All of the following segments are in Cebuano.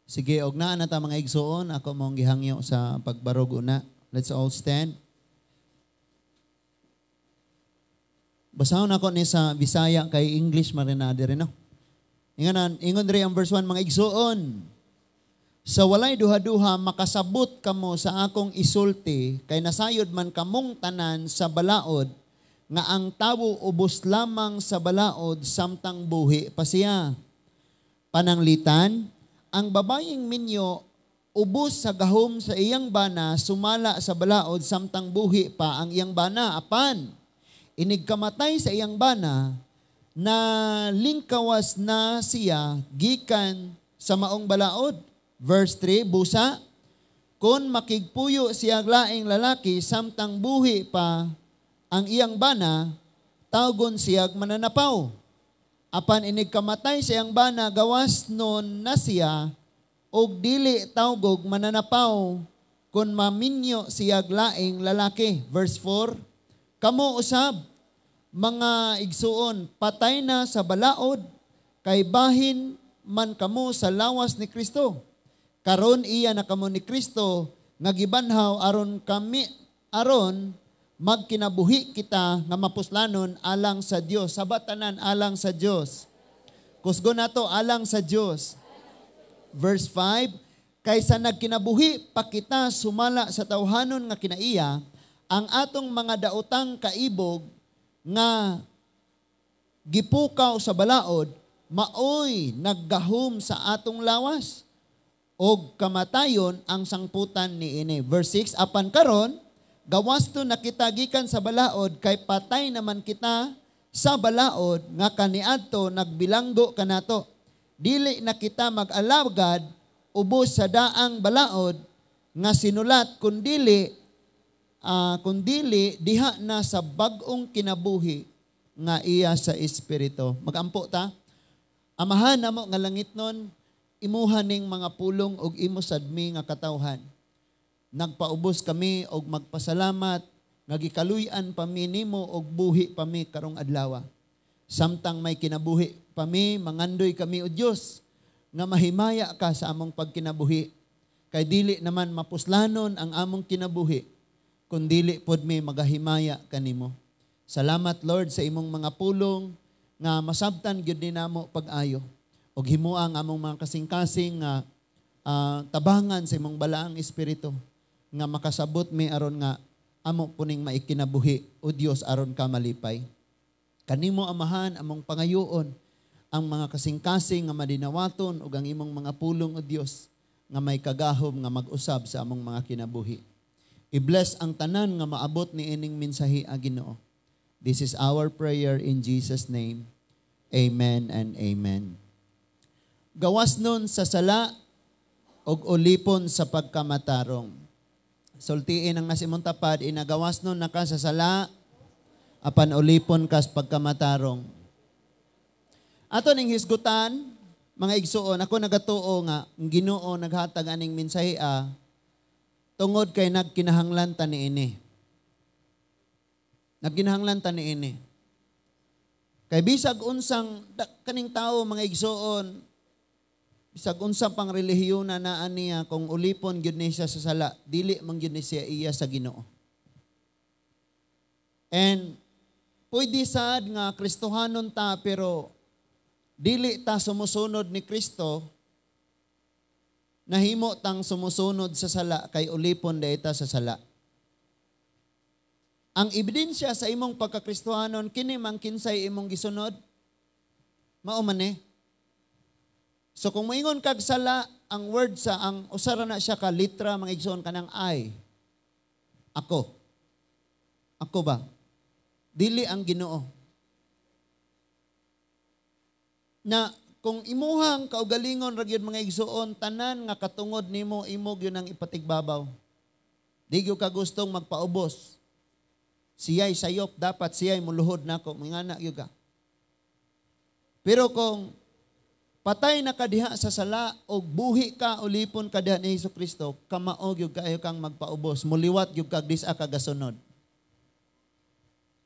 Sige, og naa na ta, mga igsuon, ako mong gihangyo sa pagbarog una. Let's all stand. Basahon ako ni sa Bisaya kay English man na diri, no. Ingon ingon diri ang verse 1, "Mga igsuon, sa walay duha-duha makasabot kamo sa akong isulti kay nasayod man kamong tanan sa balaod nga ang tawo ubos lamang sa balaod samtang buhi pa siya. Pananglitan, ang babayeng minyo ubos sa gahom sa iyang bana sumala sa balaod samtang buhi pa ang iyang bana, apan inig kamatay sa iyang bana, na lingkawas na siya gikan sa maong balaod." Verse 3, "Busa, kung makigpuyo siya laing lalaki samtang buhi pa ang iyang bana, tawgon siyag mananapaw. Apan inig kamatay sa iyang bana, gawas nun na siya, og dili tawgog mananapaw kung maminyo siyag laing lalaki." Verse 4, "Kamo usab, mga igsuon, patay na sa balaod, kay bahin man kamo sa lawas ni Kristo. Karon iya na kamo ni Kristo nga gibanhaw aron magkinabuhi kita nga mapuslanon alang sa Dios." Sabatanan, alang sa Dios. Kusgo nato, alang sa Dios. Verse 5, "Kaysa nagkinabuhi pa kita sumala sa tawhanon nga kinaiya, ang atong mga daotang kaibog nga gipukaw sa balaod, maoy naggahom sa atong lawas og kamatayon ang sangputan niini." Verse 6, "Apan karon gawas to nakita gikan sa balaod kay patay naman kita sa balaod nga kaniadto nagbilanggo kanato. Dili na kita mag-alagad ubos sa daang balaod nga sinulat, kundili diha na sa bag-ong kinabuhi nga iya sa Espiritu." Magampo ta. Amahan namo nga langitnon, imuha ning mga pulong og imo sadmi nga katawhan. Nagpaubos kami og magpasalamat nga gikaluy-an pa mi nimo og buhi pa mi karong adlaw. Samtang may kinabuhi pa mi, mangandoy kami, o Dios, nga mahimaya ka sa among pagkinabuhi. Kay dili naman mapuslanon ang among kinabuhi kung dili pod mi magahimaya kanimo. Salamat, Lord, sa imong mga pulong nga masabtan gyud ni namo pag-ayo. Og himoa ang among mga kasing-kasing nga tabangan sa imong balaang espiritu nga makasabot mi aron nga amo puning maikinabuhi, o Dios, aron ka malipay. Kanimo, Amahan, among pangayoon ang mga kasing-kasing nga madinawaton ug ang imong mga pulong, o Dios, nga may kagahom nga mag-usab sa among mga kinabuhi. I-bless ang tanan nga maabot ni ining mensahe, a Ginoo. This is our prayer in Jesus' name. Amen and amen. Gawas nun sa sala og ulipon sa pagkamatarong. Sultiin ang nasa imong tapad, inagawas nun na ka sa sala, apan ulipon kas pagkamatarong. Ato ning hisgutan, mga igsuon, ako nagatuo nga ang Ginoo naghatag aning mensahe tungod kay nagkinahanglan ta niini. Nagkinahanglan ta niini. Kay bisag unsang kaning tao, mga igsuon, bisag unsa pang relihiyon na naa niya, kung ulipon gyud ni siya sa sala, dili man gyud ni siya iya sa Ginoo. And pwede sad nga Kristohanon ta pero dili ta sumusunod ni Kristo, nahimo tang sumusunod sa sala kay ulipon ta sa sala. Ang ebidensya sa imong pagkakristohanon kini man kinsay imong gisunod, mao man eh. So kung moingon kag sala, ang word sa ang usara na siya ka litra, mga igsoon, kanang I. Ako. Ako ba? Dili ang Ginoo. Na kung imuhang kaugalingon ra gyud, mga igsoon, tanan nga katungod nimo, imo gyud ang ipatigbabaw. Di gyud ka gustong magpaubos. Siya'y sayop, dapat siya'y muluhod nako, mingana gyud ka. Pero kung patay na ka diha sa sala o buhi ka, ulipon ka diha ni Hesus Kristo, kamao gyud kaayo kang magpaubos, muliwat gyud kag dis-a ka gasunod.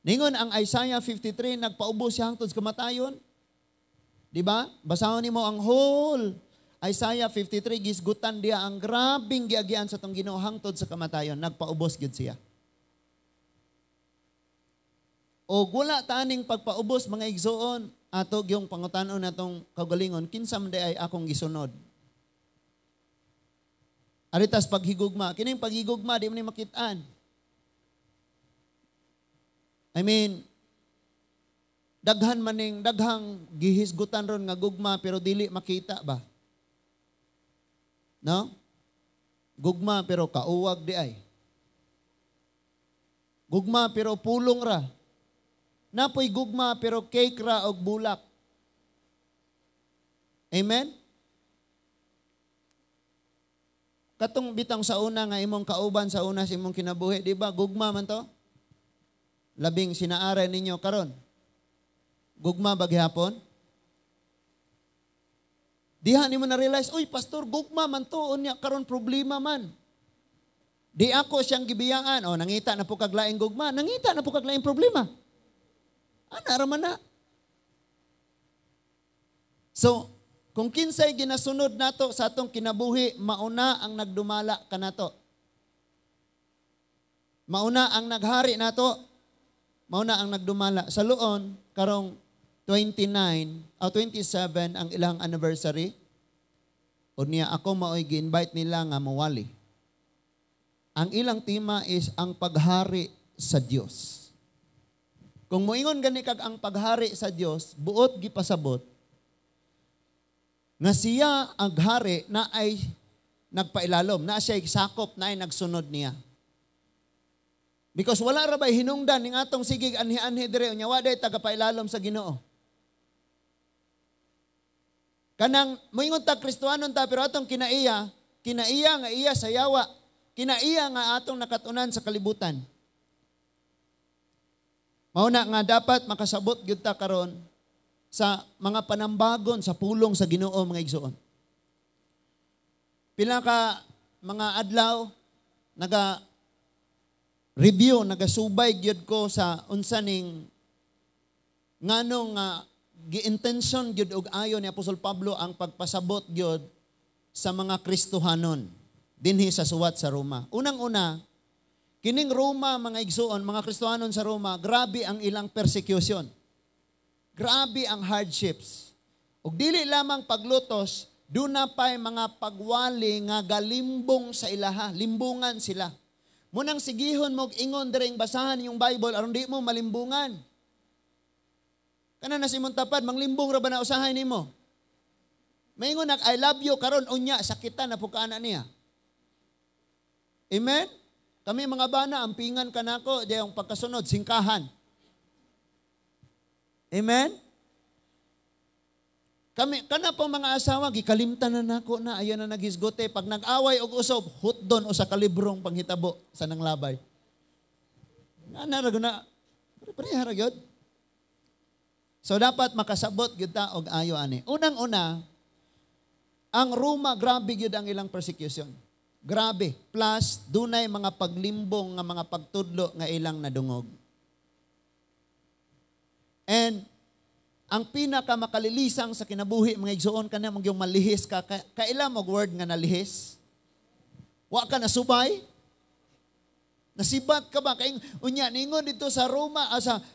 Ningon ang Isaiah 53, nagpaubos siya hangtod sa kamatayon. Di ba? Basahon nimo ang whole Isaiah 53, gisgutan diya ang grabing giagian sa tong Ginoo hangtod sa kamatayon, nagpaubos gyud siya. O wala taning pagpaubos, mga igsoon, ato gyung pangutanon natong kaugalingon, kinsa man ay akong gisunod? Aritas paghigugma, kining paghigugma di man ni makit-an. I mean, daghan maning daghang gihisgutan ron nga gugma pero dili makita ba? No? Gugma pero kauwag di ay. Gugma pero pulong ra. Napoy gugma pero cake ra og bulak. Amen? Katong bitang sa una nga imong kauban sa una sa imong kinabuhi, di ba? Gugma man to? Labing sinaaray ninyo karon. Gugma ba gihapon? Diha nimo na-realize, "Uy, pastor, gugma man to, unya karon problema man. Di ako siyang gibiyaan." O, nangita na po kag laing gugma, nangita na po kag laing problema. Ana ra man na. So, kung kinsay ginasunod nato sa atong kinabuhi, mauna ang nagdumala kanato. Mauna ang naghari nato, mauna ang nagdumala. Sa Loon, karong 29 o 27 ang ilang anniversary. O niya ako maoy gi-invite nila nga mawali. Ang ilang tema is ang paghari sa Dios. Kung moingon gani kag ang paghari sa Dios, buot gipasabot nga siya ang hari na ay nagpailalom, na siya sakop, na ay nagsunod niya. Because wala ra bay hinungdan ning atong sigig anhi-anhi dire, unya wa day tagapailalom sa Ginoo. Kanang moingon ta Kristohanon ta pero atong kinaiya, kinaiya nga iya sa yawa, kinaiya nga atong nakatunan sa kalibutan. Mao na nga dapat makasabot gyud ta karon sa mga panambagon sa pulong sa Ginoo, mga igsoon. Pila ka mga adlaw naga review, nagasubay gyud ko sa unsa ning nganong gi-intention gyud og ayo ni Apostol Pablo ang pagpasabot gyud sa mga Kristohanon dinhi sa suwat sa Roma. Unang-una, kining Roma, mga igsoon, mga Kristohanon sa Roma, grabe ang ilang persecution. Grabe ang hardships. Ug dili lamang paglutos, duna pa'y mga pagwali nga galimbong sa ilaha, limbungan sila. Munang sigihon mo ingon direng basahan yung Bible aron di mo malimbungan. Kana na si imong tapad, manglimbong ra ba na usahay nimo? Maingon nag I love you karon, unya sakitan na po kaana niya. Amen? Kami mga bana, ampingan ka nako, di ang pagkasunod, singkahan. Amen? Kami, kana po mga asawa, gikalimtan na nako na, ayan na naghisgote. Pag nag-away og usob, hutdon o sa kalibrong panghitabo sa nanglabay. Nga na, na, pareha ra gyud. So dapat makasabot gyud ta og ayo ani. Unang-una, ang Roma, grabe gyud ang ilang persecution. Grabe. Plus, dunay mga paglimbong nga mga pagtudlo nga ilang nadungog. And ang pinaka makalilisang sa kinabuhi, mga igsoon, kana mong yung malihis ka, kaila mo word nga nalihis? Wa ka nasubay? Nasibat ka ba? Kay unya ningon dito sa Roma,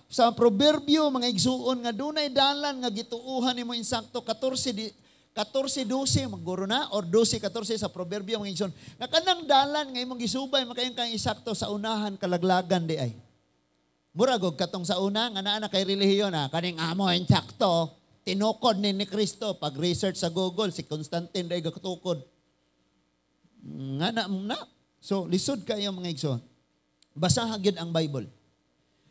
sa Proverbio, mga igsuon, nga dunay dalan nga gituuhan nimo insakto, 14 di 14:12 magguro na or 12:14 sa Proverbio, mga igsoon. Nga kanang dalan nga imong gisubay makayong kang insakto, sa unahan kalaglagan di ay. Murag og katong sa una nga naa na kay relihiyon na kaning amo insakto tinukod ni Kristo. Pag research sa Google, si Constantine day gatukod. Nga na na. So lisod kayo, mga igsoon. Basaha gyud ang Bible.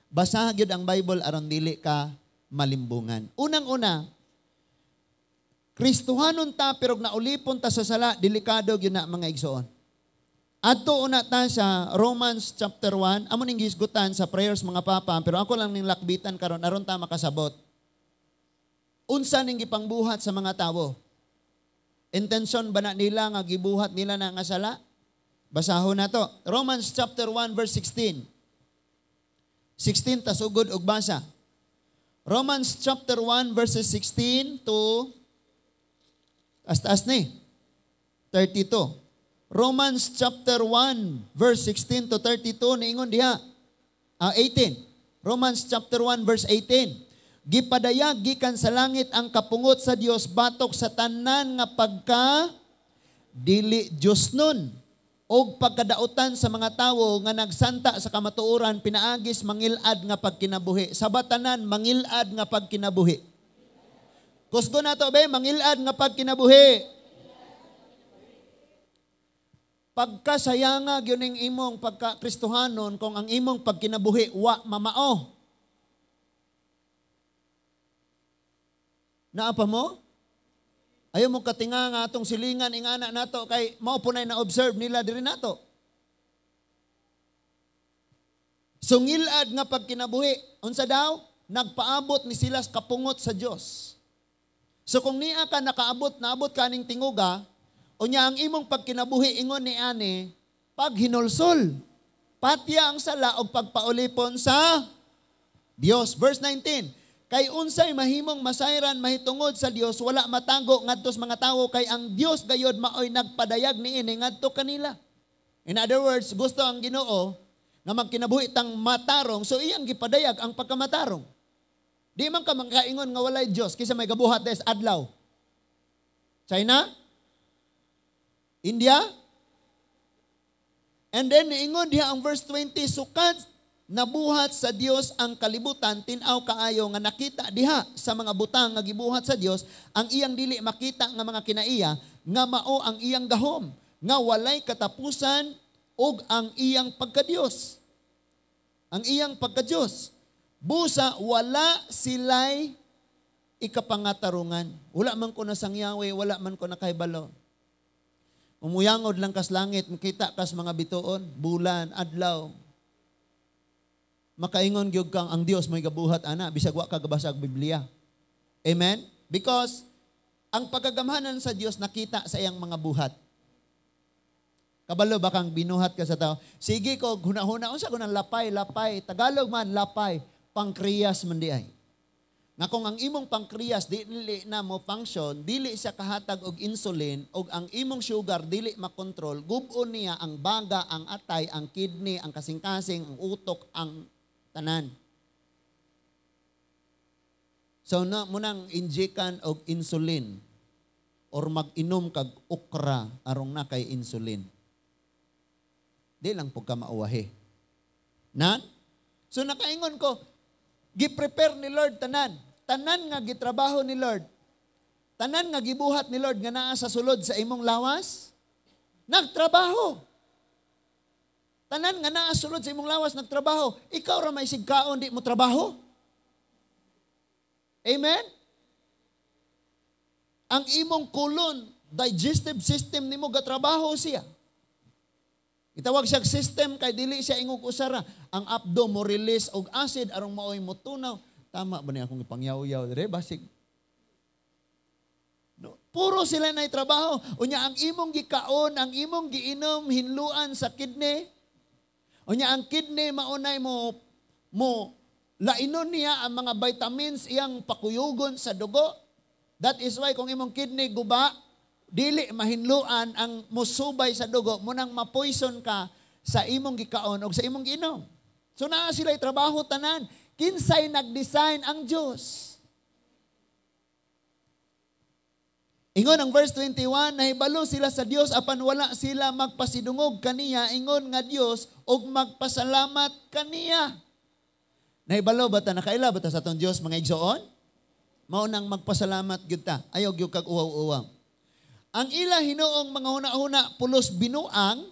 Basaha gyud ang Bible aron dili ka malimbungan. Unang-una, Kristohanon ta pero naulipon ta sa sala, delikado gyud na, mga igsoon. Adto una ta sa Romans chapter 1, amo ning gisgutan sa prayers, mga papa, pero ako lang ning lakbitan karon aron ta makasabot. Unsa ning gipangbuhat sa mga tawo? Intention ba na nila nga gibuhat nila na nga sala? Basahon na to. Romans chapter 1 verse 16. 16 tasugod og basa. Romans chapter 1 verses 16 to taas-taas ni. 32. Romans chapter 1 verse 16 to 32, niingon diha. 18. Romans chapter 1 verse 18. Gipadayag gikan sa langit ang kapungot sa Dios batok sa tanan nga pagka dili Dios nun og pagkadautan sa mga tawo nga nagsanta sa kamatuoran pinaagis mangilad nga pagkinabuhi. Sa batanan, mangilad nga pagkinabuhi. Kusgo nato be, mangilad nga pagkinabuhi. Pagkasayanga gyud ning imong pagka-Kristohanon kung ang imong pagkinabuhi wa mamao. Naa pa mo? Ayaw mo katinga nga atong silingan ingana nato kay mao po na observe nila diri nato. So ngilad nga pagkinabuhi, unsa daw? Nagpaabot ni sila sa kapungot sa Dios. So kung niya ka nakaabot, naabot ka ning tinguga, unya ang imong pagkinabuhi ingon ni ani, paghinulsol, patya ang sala og pagpaulipon sa Dios. Verse 19, kay unsay mahimong masayran mahitungod sa Dios, wala matago ngadto sa mga tawo, kay ang Dios gayod maoy nagpadayag niini ngadto kanila. In other words, gusto ang Ginoo nga magkinabuhi tang matarong, so iyang gipadayag ang pagkamatarong. Di man ka makaingon nga walay Dios kaysa may gabuhat des adlaw. China? India? And then niingon diha ang verse 20, sukad nabuhat sa Dios ang kalibutan, tin-aw kaayo nga nakita diha sa mga butang nga gibuhat sa Dios ang iyang dili makita nga mga kinaiya, nga mao ang iyang gahom, nga walay katapusan ug ang iyang pagkadiyos. Ang iyang pagkadiyos. Busa wala sila'y ikapangatarungan. Wala man ko nasangyawe, wala man ko nakahibalo. Umuyangod lang kas langit, makita kas mga bituon, bulan, adlaw. Makaingon gyud kang ang Dios may gabuhat ana bisag wa ka gabasag Biblia. Amen? Because ang pagkagamhanan sa Dios nakita sa iyang mga buhat. Kabalo ba kang binuhat ka sa tao? Sige ko hunahuna unsa ko nang lapay, lapay, Tagalog man lapay, pancreas man di ay. Nga kung ang imong pancreas dili na mo function, dili siya kahatag og insulin og ang imong sugar dili makontrol, gub-on niya ang baga, ang atay, ang kidney, ang kasing-kasing, ang utok, ang tanan. So na munang injekan og insulin or mag-inom kag okra arong na kay insulin. Di lang po ka mauwahi. Na? So nakaingon ko, gi-prepare ni Lord tanan. Tanan nga gitrabaho ni Lord. Tanan nga gibuhat ni Lord nga naa sa sulod sa imong lawas, nagtrabaho. Tanan nga naa sa sulod sa imong lawas, nagtrabaho. Ikaw ra may sigkaon, di mo trabaho. Amen? Ang imong colon, digestive system nimo gatrabaho siya. Itawag siya system kay dili siya ingog usara. Ang abdo mo release og acid arong maoy mo tunaw. Tama ba niya akong ipangyaw-yaw dire basig? No, puro sila na trabaho. Unya ang imong gikaon, ang imong giinom hinluan sa kidney. Unya ang kidney maunay mo mo lainon niya ang mga vitamins iyang pakuyugon sa dugo. That is why kung imong kidney guba, dili mahinluan ang musubay sa dugo, munang mapoison ka sa imong gikaon o sa imong giinom. So naa sila'y trabaho tanan. Kinsay nagdesign ang Diyos. Ingon ang verse 21, nahibalo sila sa Dios apan wala sila magpasidungog kaniya, ingon nga Dios og magpasalamat kaniya. Nahibalo ba ta, nakaila ba ta sa atong Dios mga igsoon? Mao nang magpasalamat gyud ta. Ayaw gyud kag uwaw-uwaw. Ang ila hinuong mga huna-huna pulos binuang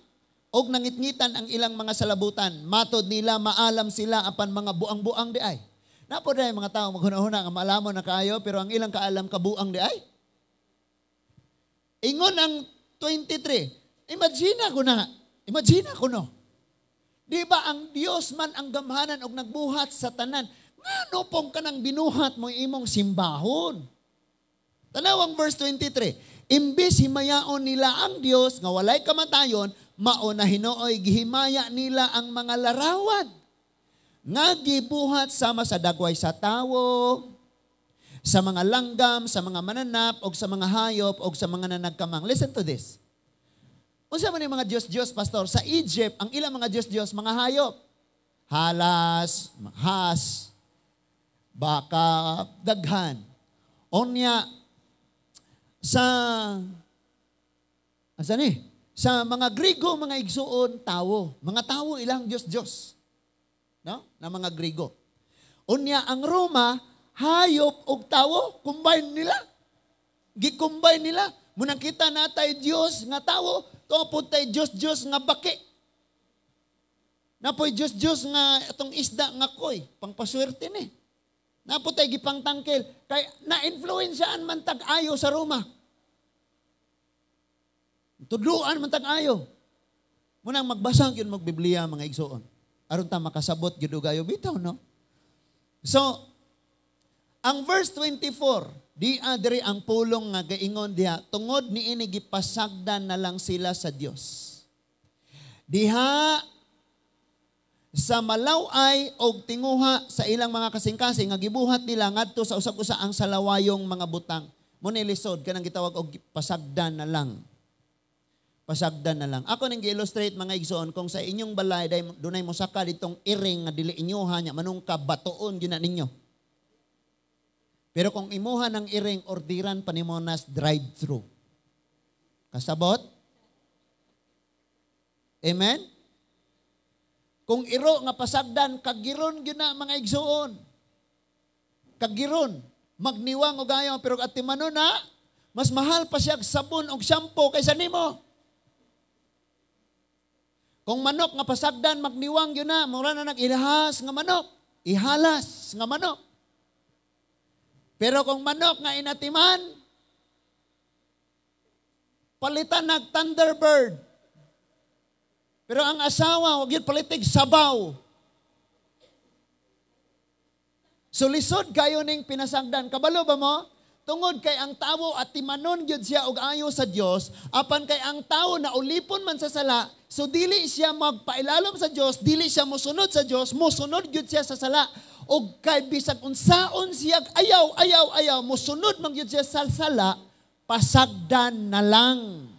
og nangitngitan ang ilang mga salabutan. Matod nila maalam sila apan mga buang-buang di ay. Napo dahil mga tao maghuna-huna nga maalamon na kaayo pero ang ilang kaalam kabuang di ay. Ingon ang 23. Imagine ko na. Imagine ko no. Di ba ang Dios man ang gamhanan og nagbuhat sa tanan? Ngano pong kanang binuhat mo imong simbahon? Tanaw ang verse 23. Imbis himayaon nila ang Dios nga walay kamatayon, mao na hinuoy gihimaya nila ang mga larawan nga gibuhat sama sa dagway sa tawo, sa mga langgam, sa mga mananap, og sa mga hayop, og sa mga nanagkamang. Listen to this. Unsa man yung mga Diyos-Diyos, pastor? Sa Egypt, ang ilang mga Diyos-Diyos, mga hayop. Halas, has, baka, daghan. Onya, sa, asa ni? Sa mga Grigo, mga igsuon, tawo. Mga tawo ilang Diyos-Diyos. No? Na mga Grigo. Unya, ang Roma, hayop og tawo, combine nila. Gi-combine nila. Munang kita natay Diyos nga tawo, tuwa tay Diyos-Diyos nga baki. Napoy Diyos-Diyos nga itong isda nga koy, pangpaswerte ni. Napo tay gipangtangkil. Kay na-influensyaan man tag-ayo sa Roma. Tudluan man tag-ayo. Munang magbasa gyud mag Biblia, mga igsoon. Aron ta makasabot gyud og ayo bitaw, no? So, ang verse 24, di diri ang pulong nga gaingon diha, tungod niini gipasagdan na lang sila sa Dios. Diha sa malaway og tinguha sa ilang mga kasing-kasing nga gibuhat nila ngadto sa usag-usa ang salawayong mga butang. Mo ni lisod kanang gitawag og pasagdan na lang. Pasagdan na lang. Ako ning gi-illustrate, mga igsoon, kung sa inyong balay day dunay mosaka ditong iring nga dili inyoha nya manungka batoon gyud na ninyo. Pero kung imuha ng iring, ordiran pa nimo nas drive-thru. Kasabot? Amen? Kung iro nga pasagdan, kagiron gyud na, mga igsoon. Kagiron. Magniwang og ayo, pero atimanon na, mas mahal pa siya sabon og shampoo kaysa nimo. Kung manok nga pasagdan, magniwang gyud na, mura na nag-ilahas nga manok. Ihalas nga manok. Pero kung manok nga inatiman, palitan nag Thunderbird. Pero ang asawa, wag yun palitig sabaw. So lisod kayo ning pinasagdan. Kabalo ba mo? Tungod kay ang tawo at timanon gyud siya og ayo sa Dios, apan kay ang tawo na ulipon man sa sala, so dili siya magpailalom sa Dios, dili siya mosunod sa Dios, mosunod gyud siya sa sala. Og kay bisag unsaon siya ayaw, ayaw, ayaw, mosunod man gyud siya sa sala, pasagdan na lang.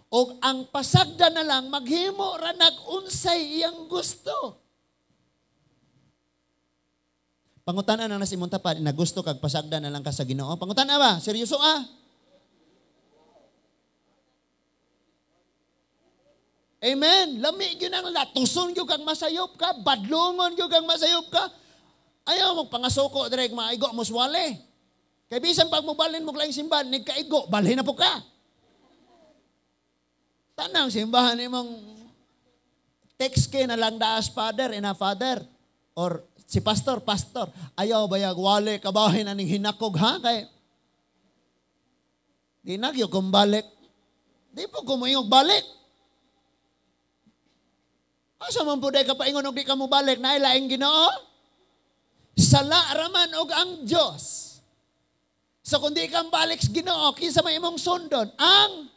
Og ang pasagdan na lang, maghimo ra nag unsay iyang gusto. Pangutana na nas imong tapat, na gusto kag pasagdan na lang ka sa Ginoo. Pangutana ba? Seryoso ah? Amen. Lami gyud ang latuson gyud kang masayop ka, badlongon gyud kang masayop ka. Ayaw mo pangasuko direk maigo mo swale. Kay bisan pag mobalhin mo laing simbahan, nigkaigo, balhin na po ka. Tanang simbahan imong text kay na lang daas father, ina father or si pastor, pastor. Ayaw bayag wale kabahin aning hinakog ha kay di nagyo kung balik. Di po kumuingog balik. Asa man po day ka paingon og di ka mo balik, naay laing Ginoo? Sala raman og ang Dios. So kung di ka balik sa Ginoo, kinsa may imong sundon? Ang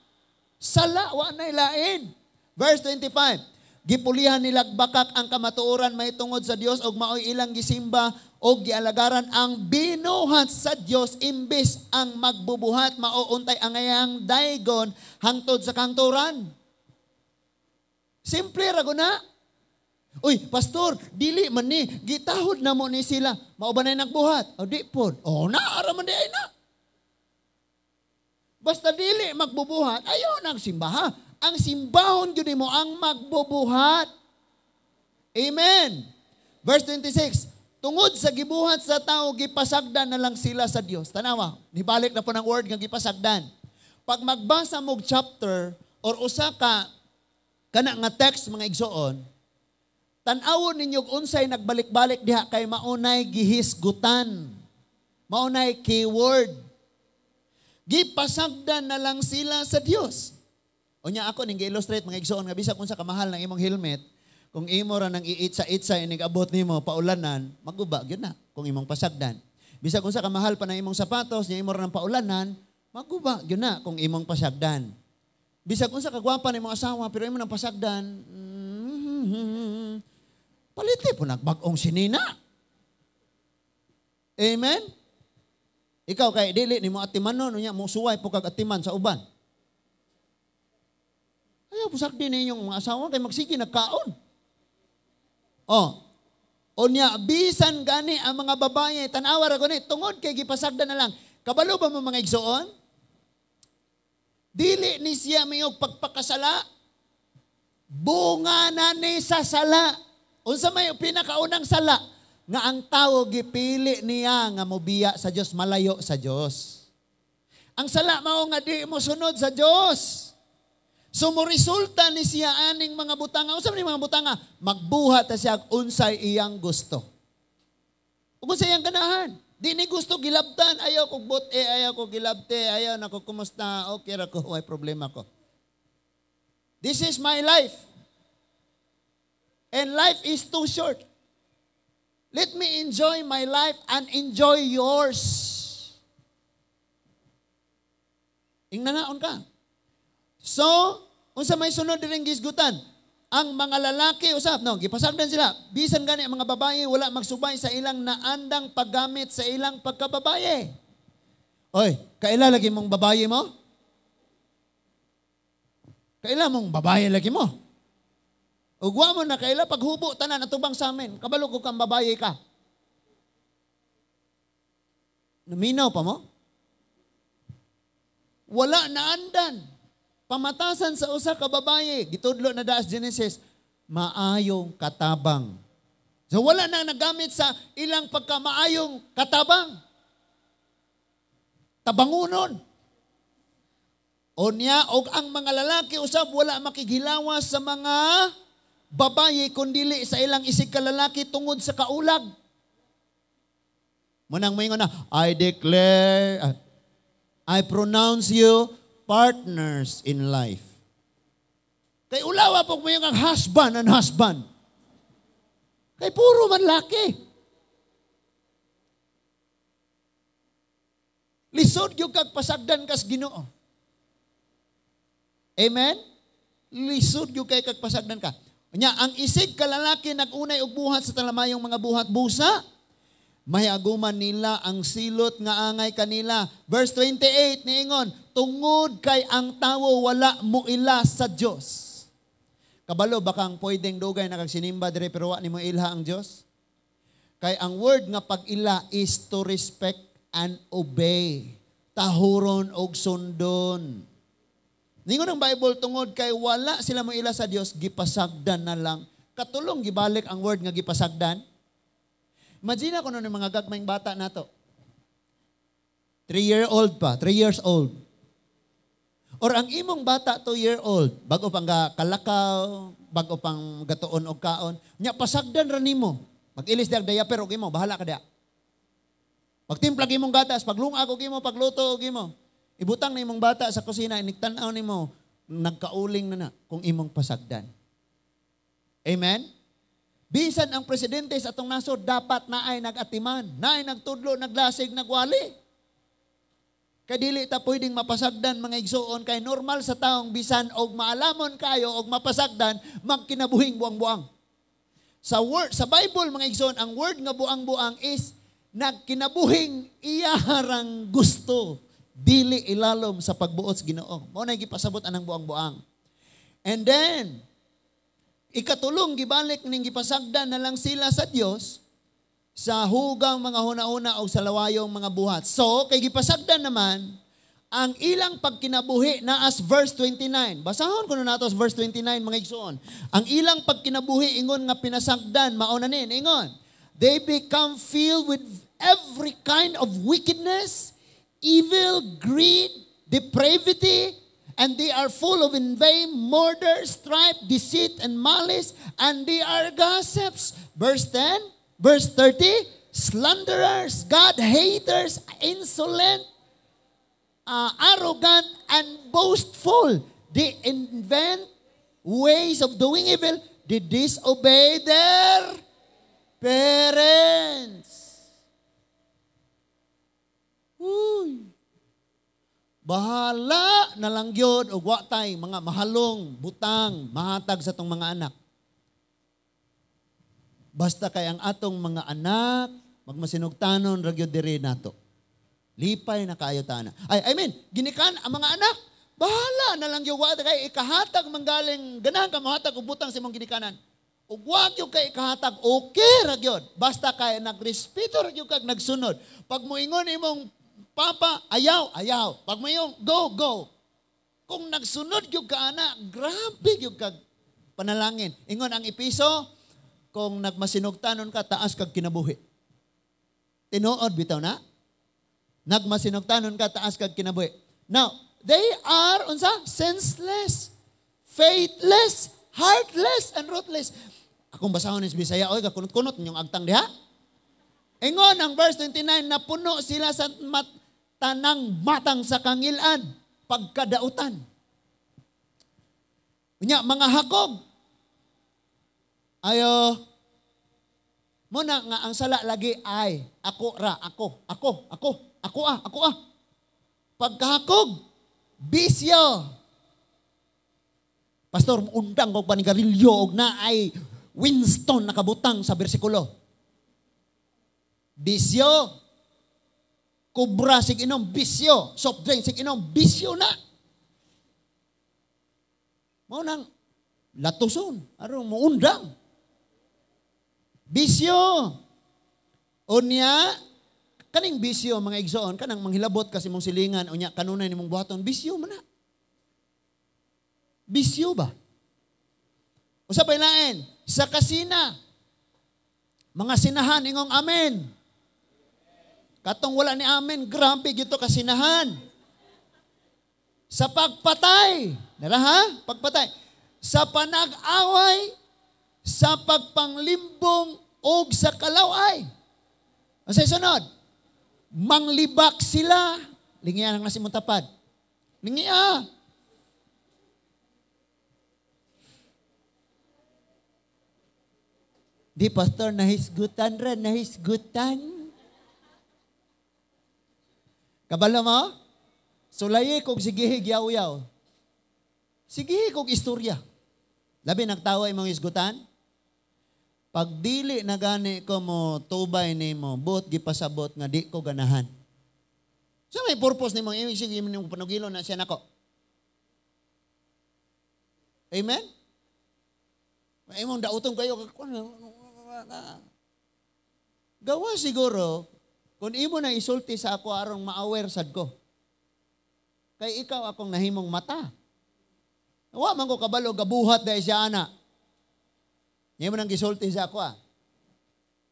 sala, wa nay lain. Verse 25. Gipulihan nila bakak ang kamatuoran mahitungod sa Dios og maoy ilang gisimba og gialagaran ang binuhat sa Dios imbes ang magbubuhat mauuntay ang iyang daygon hangtod sa kangturan. Simple ra guna. Uy, pastor, dili man ni gitahod na mo ni sila. Mao ba nay nagbuhat? O di pod. O na ara man di ay na. Basta dili magbubuhat, ayaw nang simbaha. Ang simbahon gyud nimo ang magbubuhat. Amen. Verse 26, tungod sa gibuhat sa tao, gipasagdan na lang sila sa Dios. Tanawa, nibalik na po ng word nga gipasagdan. Pag magbasa mo chapter or usa ka kana nga text, mga igsoon, tan-awon ninyo unsay nagbalik-balik diha kay maunay gihisgutan. Maunay keyword. Gipasagdan na lang sila sa Dios. Unya ako ning gi-illustrate, mga igsoon, nga bisag unsa kamahal ng imong helmet, kung imo ra nang iitsa-itsa inig abot nimo paulanan, maguba gyud na kung imong pasagdan. Bisag unsa kamahal pa ng imong sapatos, nya imo ra nang paulanan, maguba gyud na kung imong pasagdan. Bisag unsa kagwapa ng imong asawa pero imo nang pasagdan, paliti po nagbag-ong sinina. Amen? Ikaw kay dili nimo atimanon, unya mo suway po kag atiman sa uban. Ayaw pasagdi na inyong mga asawa kay magsige nagkaon. Oh. Unya, bisan gani ang mga babae, tanawa ra ko ni, tungod kay gipasagdan na lang. Kabalo ba mo, mga igsoon? Dili ni siya mayog pagpakasala. Bunga na ni sa sala. Unsa may pinakaunang sala? Nga ang tawo gipili niya nga mobiya sa Dios, malayo sa Dios. Ang sala mao nga di mo sunod sa Dios. So mo resulta ni siya aning mga butanga. Unsa man mga butanga? Magbuhat ta siya unsay iyang gusto. Ug unsay iyang ganahan. Di ni gusto gilabtan, ayaw ko but-e, ayaw ko gilabte, ayaw na ko kumusta, okay ra ko, way problema ko. This is my life. And life is too short. Let me enjoy my life and enjoy yours. Ingnanaon ka. So, unsa may sunod diring gisgutan? Ang mga lalaki usab, no, gipasagdan sila. Bisan gani ang mga babae wala magsubay sa ilang naandang paggamit sa ilang pagkababae. Oy, kaila lagi mong babae mo? Kaila mong babae lagi mo? Ug wa mo na kaila paghubo tanan atubang sa amin. Kabalo ko kang babae ka. Naminaw pa mo? Wala naandan. Pamatasan sa usa ka babae, gitudlo na daas Genesis, maayong katabang. So wala na nagamit sa ilang pagkamaayong katabang. Tabangunon. Unya, og ang mga lalaki usab wala makighilawas sa mga babae kundili sa ilang isig kalalaki tungod sa kaulag. Munang moingon na, I declare, I pronounce you partners in life. Kay ulawa po mo yung ang husband and husband. Kay puro man laki. Lisod yung kag pasagdan kas Ginoo. Amen? Lisod yung kay kag pasagdan ka. Nya, ang isig kalalaki nagunay og buhat sa talamayong mga buhat busa. May aguman nila ang silot nga angay kanila. Verse 28 niingon, tungod kay ang tawo wala muila sa Dios. Kabalo ba kang pwedeng dugay na kag sinimba dire pero wa nimo ilha ang Dios? Kay ang word nga pag-ila is to respect and obey. Tahuron og sundon. Ningon ang Bible, tungod kay wala sila moila sa Dios, gipasagdan na lang. Katulong gibalik ang word nga gipasagdan. Imagine ako noon mga gagmayng bata nato. 3-year-old pa, 3 years old. Or ang imong bata, 2-year-old, bago pang kalakaw, bago pang gatuon og kaon, nya pasagdan ra nimo. Mag-ilis diag diaper og imo, bahala ka diya. Pagtimplag imong gatas, paglungag og imo, pagluto og imo. Ibutang na imong bata sa kusina, inigtan-aw nimo, nagkauling na na kung imong pasagdan. Amen? Bisan ang presidente sa atong nasod, dapat naay nagatiman, naay nagtudlo, naglasig, nagwali. Kay dili ta pwedeng mapasagdan mga igsuon, kay normal sa taong bisan og maalamon kayo og mapasagdan, magkinabuhing buang-buang. Sa word, sa Bible mga igsuon, ang word nga buang-buang is nagkinabuhing iyaharang gusto, dili ilalom sa pagbuot sa Ginoo. Mao na gipasabot anang buang-buang. And then ikatulong gibalik ning gipasagdan na lang sila sa Dios sa hugang mga huna-huna o sa lawayong mga buhat. So, kay gipasagdan naman, ang ilang pagkinabuhi na as verse 29. Basahon ko na nato as verse 29, mga igsoon. Ang ilang pagkinabuhi, ingon nga pinasagdan, mauna nin, ingon. They become filled with every kind of wickedness, evil, greed, depravity, and they are full of envy, murder, strife, deceit, and malice, and they are gossips. Verse 10, verse 30, slanderers, God-haters, insolent, arrogant, and boastful. They invent ways of doing evil. They disobey their parents. Uy. Bahala na lang gyud og wa tay mga mahalong butang mahatag sa atong mga anak. Basta kay ang atong mga anak magmasinugtanon ra gyud diri nato. Lipay na kaayo ta ana. Ay, I mean, ginikan ang mga anak Bahala na lang yung wa kay ikahatag manggaling ganahan ka mohatag og butang sa imong ginikanan. Ug wa gyud kay ikahatag, okay ra gyud. Basta kay nagrespeto ra gyud kag nagsunod. Pag moingon imong papa, ayaw, ayaw. Pag moingon, go, go. Kung nagsunod gyud ka ana, grabe gyud kag panalangin. Ingon ang Episo, kung nagmasinugtanon ka, taas kag kinabuhi. Tinuod bitaw na? Nagmasinugtanon ka, taas kag kinabuhi. Now, they are, unsa? Senseless, faithless, heartless, and ruthless. Akong basahon is Bisaya, oy, kakunot-kunot ninyong agtang diha. Ingon ang verse 29, napuno sila sa tanang matang sa kangilan, pagkadautan. Unya, mga hakog. Ayo, muna nga ang sala lagi ay, ako ra, ako, ako, ako, ako ah, ako ah. Pagkahakog, bisyo. Pastor, undang og panigarilyo og naay Winston nakabutang sa bersikulo. Bisyo. Kubra sig inom, bisyo. Soft drink sig inom, bisyo na. Mao nang latuson, aron muundang. Bisyo. Unya, kaning bisyo mga igsoon, kanang manghilabot kasi mong silingan, unya kanunay nimong buhaton, bisyo man na. Bisyo ba? Usa pa lain, sa kasina, mga sinahan, ingong amen. Katong wala ni amen, grabe gito kasinahan. Sa pagpatay, nara ha? Pagpatay. Sa panag-away, sa pagpanglimbong, og sa kalaway. Ang sa sunod, manglibak sila. Lingian ang nasi mong tapad. Lingia. Di pastor, nahisgutan ra, nahisgutan. Kabalo mo? Sulayi kog sigihig yaw-yaw. Sigihi kog istorya. Labi nagtawa imong hisgutan? Pag dili na gani ko mo tubay nimo, buot gipasabot nga di ko ganahan. So may purpose nimo, ibig sige nimo panugilo na siya nako. Amen? Imong dauton kayo gawa siguro kung imo na isulti sa ako arong ma-aware sad ko. Kay ikaw akong nahimong mata. Wa man ko kabalo gabuhat dahil siya ana. Imo nang gisulti sa ako ah.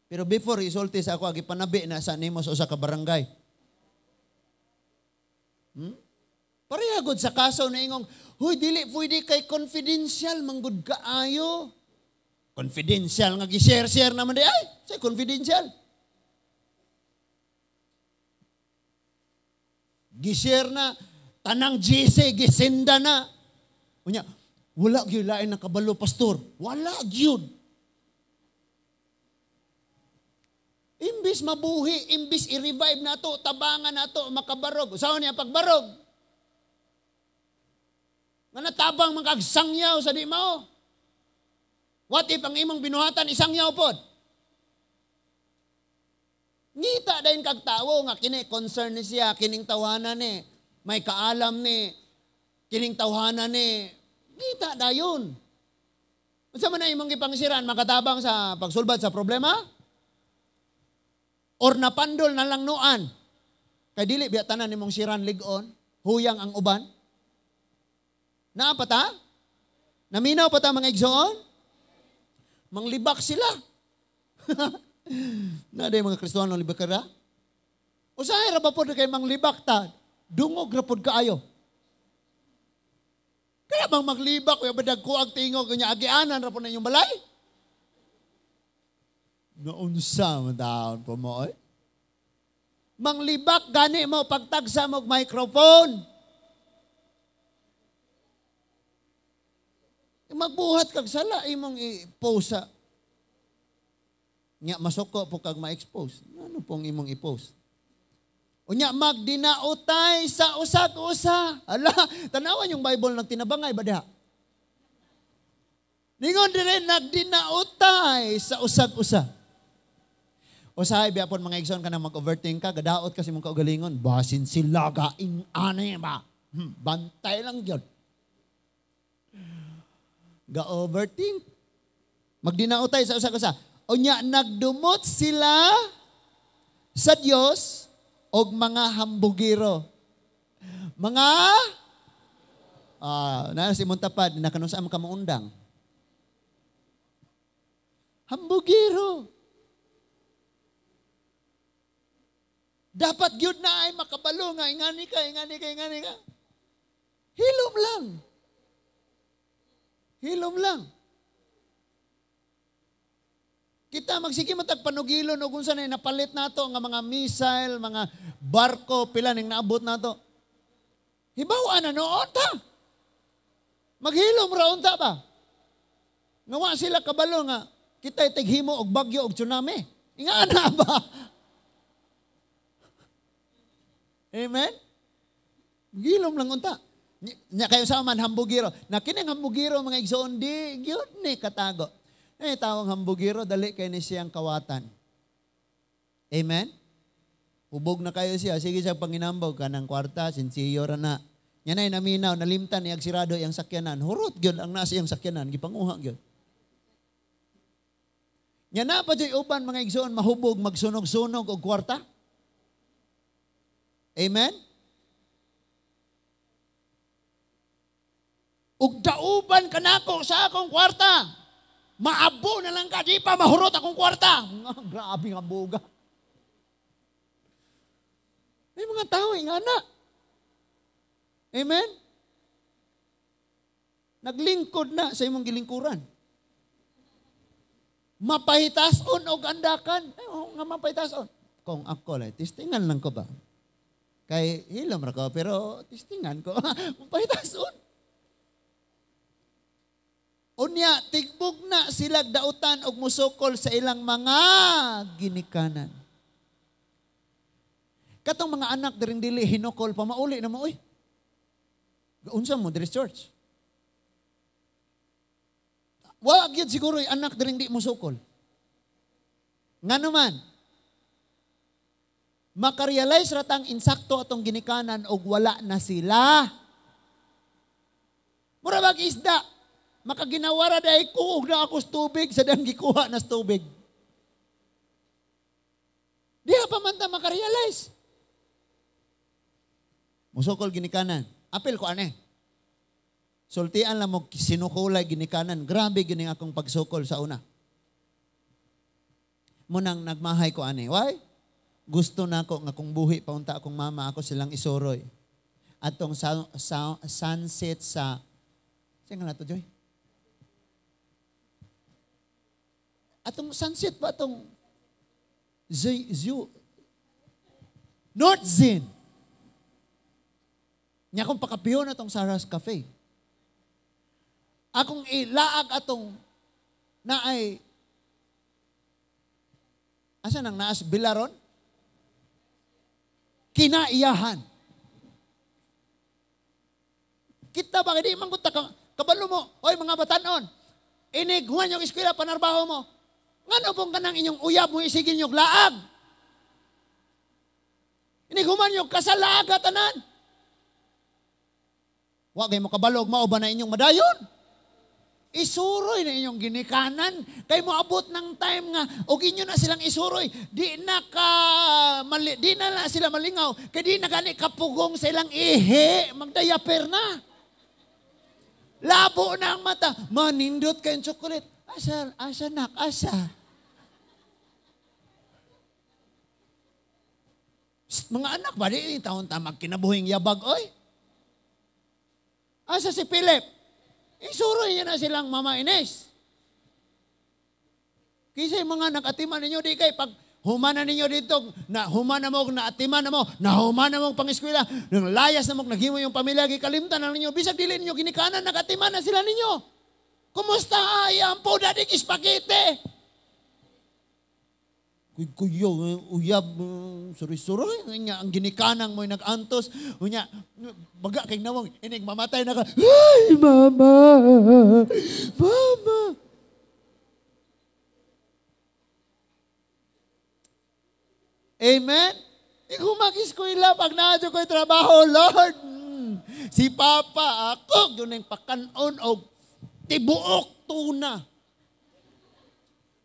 Pero before isulti sa ako, gipanabi na sa nimo sa usa ka barangay. Pareha gud sa kaso na ingong, huy dili pwede kay confidential manggod kaayo. Confidential nga gi-share-share naman di ay, say confidential. Gi-share na tanang GC gisenda na. Unya, wala gyud lain nakabalo pastor. Wala gyud. Imbis mabuhi, imbis i-revive nato, tabangan nato, makabarog. Usaon niya pagbarog? Nga natabang makagsangyaw sa di mao. What if ang imong binuhatan isangyaw pod? Ngita dayon kag tawo nga kini concern ni siya, kining tawhana ni, may kaalam ni, kining tawhana ni, ngita dayon. Unsa man na imong gipangsiran makatabang sa pagsulbad sa problema? Or napandol na lang nuan. Kay dili biya tanan nimong siran lig-on, huyang ang uban. Naa pa ta? Naminaw pa ta mga igsoon? Manglibak sila. Na day mga Kristohano libak ra? Usahay ra ba pod kay manglibak ta? Dungog ra pod kaayo. Kaya bang maglibak kuya badag kuag tingog kanya agianan ra pod na inyong balay? Naunsa man taon po mo oy? Manglibak gani mo pagtagsa mo og microphone. Magbuhat kag sala imong i-post sa nya masuko po kag ma-expose. Ano pong imong i-post? Unya magdinautay sa usag-usa. Ala, tanawan yung Bible nagtinabangay ba diha? Ningon dire nagdinautay sa usag-usa. Usahay biya pon mga igsoon ka na mag-overthink ka, gadaot kasi mong kaugalingon, basin sila gaing ani ba? Bantay lang yun. Ga-overthink. Magdinautay sa usa-usa. Unya, nagdumot sila sa Dios og mga hambugiro. Mga naa si Montapad, nakanusaan mo ka maundang. Hambugiro. Dapat gyud na ay makabalo nga ingani ka, ingani ka, ingani ka. Hilom lang. Hilom lang. Kita magsige man tag panugilon og unsa na napalit nato nga mga missile, mga barko, pila ning naabot nato. Hibaw-an na noon ta. Maghilom ra unta ba? Nga wa sila kabalo nga kita tighimo og bagyo og tsunami. Ingana ba? Amen? Gilom lang unta. Nya kayo sa man hambugiro. Na kining hambugiro mga igsoon di gyud ni katago. Eh tawong hambugiro dali kay ni siyang kawatan. Amen? Hubog na kayo siya. Sige siya panginambaw kanang kwarta, sinsiyo ra na. Nya nay naminaw, nalimtan niyag sirado iyang sakyanan. Hurot gyud ang nasa iyang sakyanan, gipanguha gyud. Nya na pa jud uban mga igsoon mahubog magsunog-sunog og kwarta. Amen? Ug dauban kanako sa akong kwarta. Maabo na lang ka, di pa mahurot akong kwarta. Grabe nga buga. May mga tao, ingana. Amen? Naglingkod na sa imong gilingkuran. Mapahitason og andakan. Ay, oh, nga mapahitason. Kung ako lang, tistingan lang ko ba? Kay hilom ra ko, pero tistingan ko. Mapahitason. Unya, tigbog na silag dautan og musukol sa ilang mga ginikanan. Katong mga anak diring dili hinukol, pamauli na mo, uy. Unsa mo diri church? Wa gyud siguro yung anak diring di musukol. Ngano man, makarealize ratang insakto atong ginikanan og wala na sila. Mura bag isda, makaginawara dahil kuog na ako sa tubig, sa dang gikuha na sa tubig. Diha pa man ta makarealize. Musukol ginikanan. Apil ko ane. Sultian lang mo sinukulay ginikanan. Grabe gining akong pagsukol sa una. Munang nagmahay ko ane. Why? Gusto na ako nga kung buhi paunta akong mama, ako silang isuroy. Atong sunset sa... Saan nga na to, Joy? Atong sunset ba atong North Zin. Nya akong pakapiyon atong Sarah's Cafe. Akong ilaag atong naay asa nang naas Bilaron? Kinaiyahan. Kita ba di man kunta kabalo mo, oy mga batanon. Inig human yung eskwela panarbaho mo. Ngano pong kanang inyong uyab mo isigin yung laag? Inig human yung kasalaag tanan. Wa kay mo kabalog mao ba na inyong madayon? Isuroy na inyong ginikanan. Kay moabot ng time nga og inyo na silang isuroy, di na ka mali, di na, na sila malingaw, kay di na gani kapugong sa ilang ihi, magdayaper na. Labo na ang mata, manindot kayong chocolate. Asa, asa nak, asa. Psst, mga anak ba, di taon ta magkinabuhing yabag, oy. Asa si Philip? Isuroy niya na silang Mama Ines. Kasi mga nag-atiman ninyo, di kay pag humana ninyo dito, na humana mo, naatiman na mo, nahumana mo pang-eskwela, nang layas na mo, naghimo yung pamilya, gikalimtan na ninyo, bisag dili ninyo, ginikanan, nag-atiman na sila ninyo. Kumusta ay ang po dadig ispagete? Kuyo, uyab, suri-suroy, nga ang ginikanang mo'y nag-antos, unya, baga kay nawang, inig mamatay na ka, ay, mama, mama. Amen? Ikaw mag-eskwela, pag naadyo ko'y trabaho, Lord, Si Papa, ako, yun ang pakanon og tibuok tuna.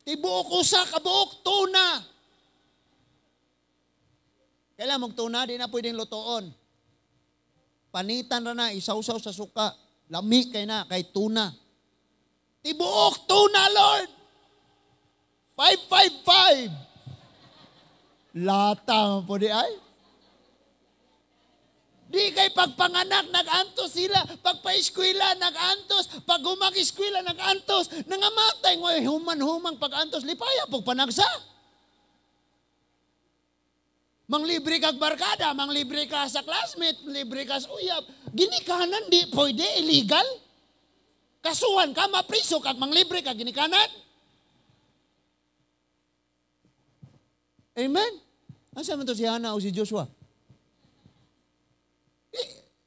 Tibuok usa kabuok tuna. Kailan mong tuna, di na pwedeng lutoon. Panitan ra na, isawsaw sa suka. Lami kay na, kay tuna. Tibuok tuna, Lord! 555! Lata mo po di ay. Di kay pagpanganak, nag-antos sila. Pagpa-eskwela, nag-antos. Pag humag-eskwela, nag-antos. Nangamatay mo, human-humang pag-antos. Lipaya, pagpanagsa. Manglibre kag barkada, manglibre ka sa classmate, libre ka sa uyab. Ginikanan, di pwede, illegal. Kasuhan ka, mapriso kag manglibre ka, ginikanan. Amen? Asa man to si Hannah o si Joshua?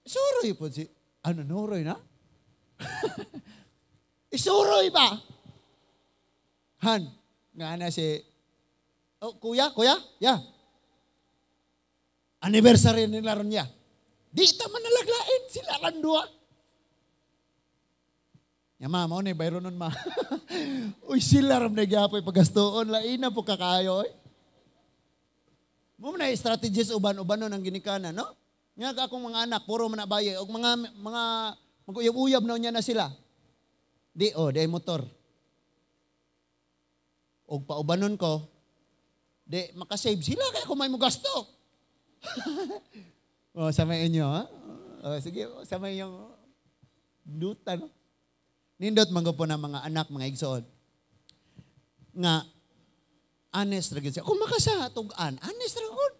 Suroy po si... Ano, nuroy na? Isuroy ba? Han, nga na si... Oh, kuya, yeah. Anniversary nila ron niya. Di ta man nalaglain, sila lang dua. Ya ma, mao ni bayro nun ma. Uy, sila ram nagyapoy pagastoon, laina po kakayo. Oy. Mo na strategies uban-uban nun ang ginikanan, no? Nga akong mga anak, puro man abaye, og mga mag-uyab-uyab na niya na sila. Di, oh, di motor. Og paubanon ko, di makasave sila kaya kung may mo gasto. Oh, sa may inyo, ha? Oh, sige, sa may inyong duta, no? Nindot man po na mga anak, mga igsoon. Nga, honest ra gyud siya. Kung makasatugan, honest ra gud.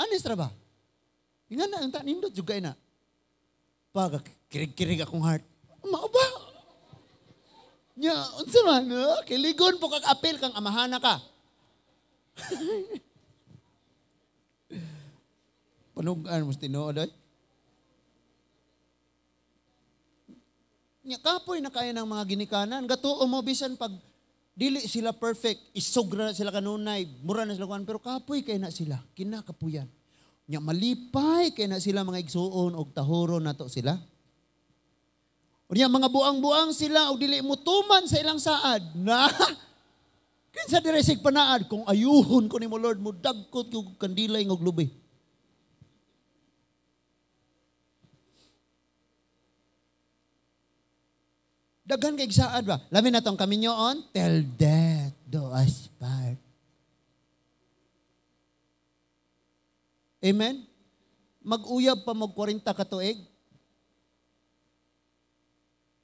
Honest ra ba? Inga na, ang nindot jud kay na. Pag kirig-kirig akong heart. Mao ba? Nya, unsa man, no? Kiligon po kag apil kang amahana ka. Panugan mo tinuod ay. Nya kapoy na kaya ng mga ginikanan. Gatuo mo bisan pag dili sila perfect, isugra na sila kanunay, mura na sila kuan, pero kapoy kay na sila, kinakapuyan. Nya malipay kay na sila mga igsuon og tahuro nato sila. Unya mga buang-buang sila og dili mo tuman sa ilang saad. Na kinsa dire sig panaad kung ayuhon ko nimo Lord mo dagkot og kandilay ngog lubi. Daghan kay saad ba? Labi na tong kaminyoon, till death do us part. Amen? Mag-uyab pa mag 40 ka tuig.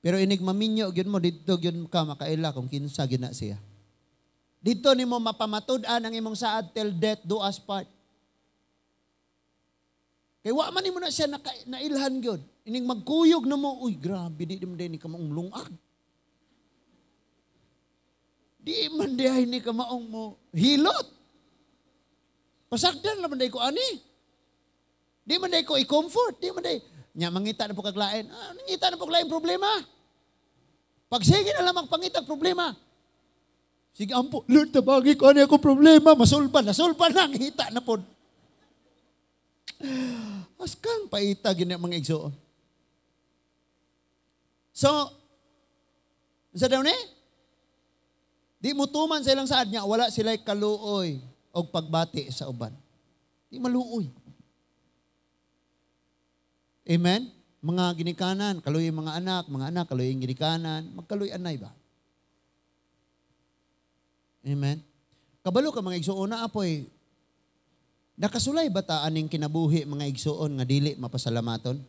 Pero inig maminyo gyud mo didto gyud ka makaila kung kinsa gyud na siya. Didto nimo mapamatud-an ang imong saad till death do us part. Kay wa man nimo na siya nailhan gyud. Ining magkuyog na mo, uy grabe di man ni ka maong lungag. Di man di ay ni ka maong mo hilot. Pasagdan naman day ko ani. Di man day ko i-comfort, di man day. Nya mangita na po kaglain. Ah, mangita na po kaglain problema. Pag sige na lamang pangitag problema. Sige ampo, Lord tabagi ko ani akong problema, masulban, nasulban na ngita na pod. Askang paita gini mga igsoon. So, sa daw ni? Di mo tuman sa ilang saad niya, wala sila'y kaluoy o pagbati sa uban. Di maluoy. Amen? Mga ginikanan, kaluoy mga anak, kaluoy ginikanan, magkaluoy anay ba? Amen? Kabalo ka mga igsoon na apoy, nakasulay ba ta aning kinabuhi mga igsoon nga dili mapasalamaton?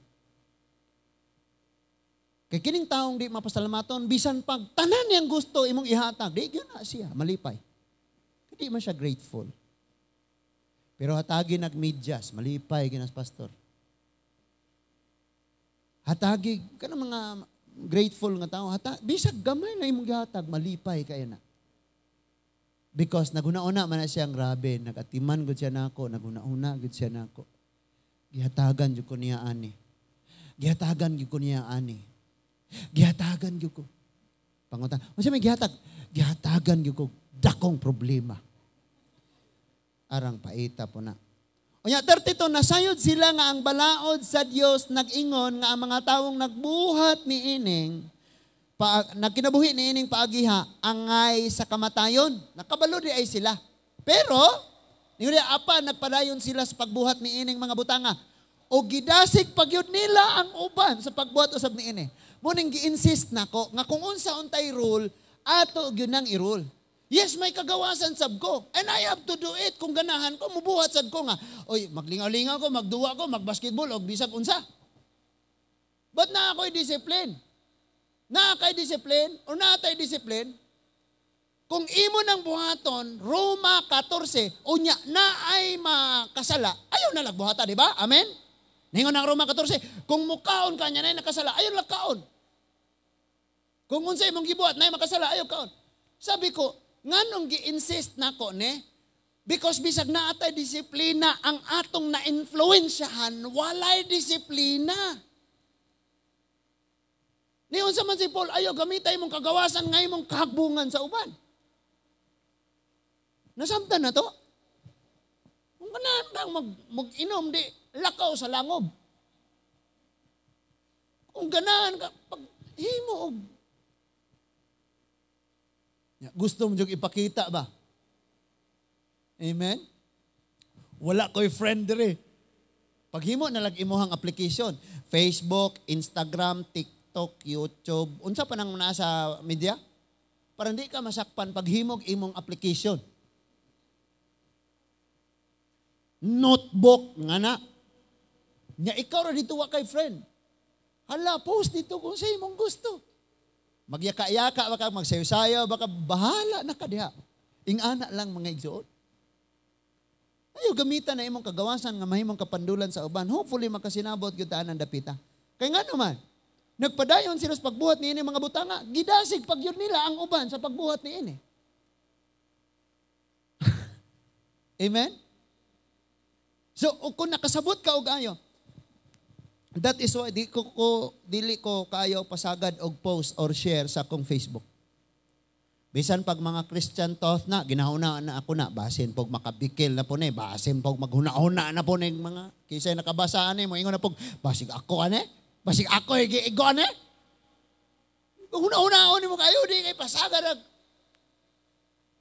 Kay kining taong di mapasalamaton, bisan pag tanan niyang gusto imong ihatag, di gyud na siya malipay. Di man siya grateful. Pero hatagi nagmedyas, malipay ginas pastor. Hatagi kanang mga grateful nga tao, bisag gamay na imong gihatag, malipay kayo na. Because naguna-una man na siyang grabe, nagatiman gud siya nako, naguna-una gud siya nako. Gihatagan jud ko niya ani. Gihatagan jud ko niya ani. Gihatagan jud ko. Pangutan, unsa may gihatag? Gihatagan jud ko dakong problema. Arang paita po na. Unya 32, nasayod sila nga ang balaod sa Dios nag-ingon nga ang mga tawong nagbuhat niining pa, nagkinabuhi niining paagiha angay sa kamatayon. Nakabalo di ay sila. Pero ningon apa nagpadayon sila sa pagbuhat niining mga butanga. O gidasig pagyud nila ang uban sa pagbuhat usab niini. Mao ning gi-insist nako nga kung unsa untay rule, ato gyud nang i-rule. Yes, may kagawasan sab ko. And I have to do it. Kung ganahan ko, mubuhat sad ko nga. Oy, maglingaw-lingaw ko, magduwa ko, magbasketball, og bisag unsa. But naa ako'y discipline. Naa kay discipline, o naa tay discipline, kung imo nang buhaton, Roma 14, unya na ay makasala, ayaw na lagbuhata, di ba? Amen? Ningon ang Roma 14, kung mukaon ka niya na nakasala, ayaw lang kaon. Kung unsa imong gibuhat na makasala, ayaw kaon. Sabi ko, nganong gi-insist nako ne? Because bisag naa tay disiplina, ang atong na-influensyahan, walay disiplina. Niyon sa man si Paul, ayaw gamitay imong kagawasan nga imong kahagbungan sa uban. Nasamtan na to? Kung ganahan kang mag-inom, di lakaw sa langob. Kung ganahan ka, pag himo og gusto mo jud ipakita ba? Amen? Wala ko'y friend dire. Paghimo na lang imuhang application. Facebook, Instagram, TikTok, YouTube. Unsa pa nang nasa media? Para hindi ka masakpan paghimog imong application. Notebook nga na. Nya ikaw ra dito wa kay friend. Hala, post dito kung sa imong gusto. Magyaka-yaka baka magsayo-sayo baka bahala na ka diha. Ingana lang, mga igsoon. Ayo gamitan na imong kagawasan nga mahimong kapandulan sa uban. Hopefully makasinabot gyud ta ang dapita. Kay ngano man, nagpadayon sila sa pagbuhat niini mga butanga, gidasig pagyud nila ang uban sa pagbuhat niini. Amen? So kung nakasabot ka og ayo, that is why di ko dili ko kaayo pasagad og post or share sa akong Facebook. Bisan pag mga Christian thought na, ginahuna na ako na, basin pog makabikil na po ni, basin pog maghuna-huna na po ni mga, kisay nakabasa ani, mo ingon na pog, basig ako ane, basig ako igo ane. Kung huna-huna ni mo kayo, di kay pasagad.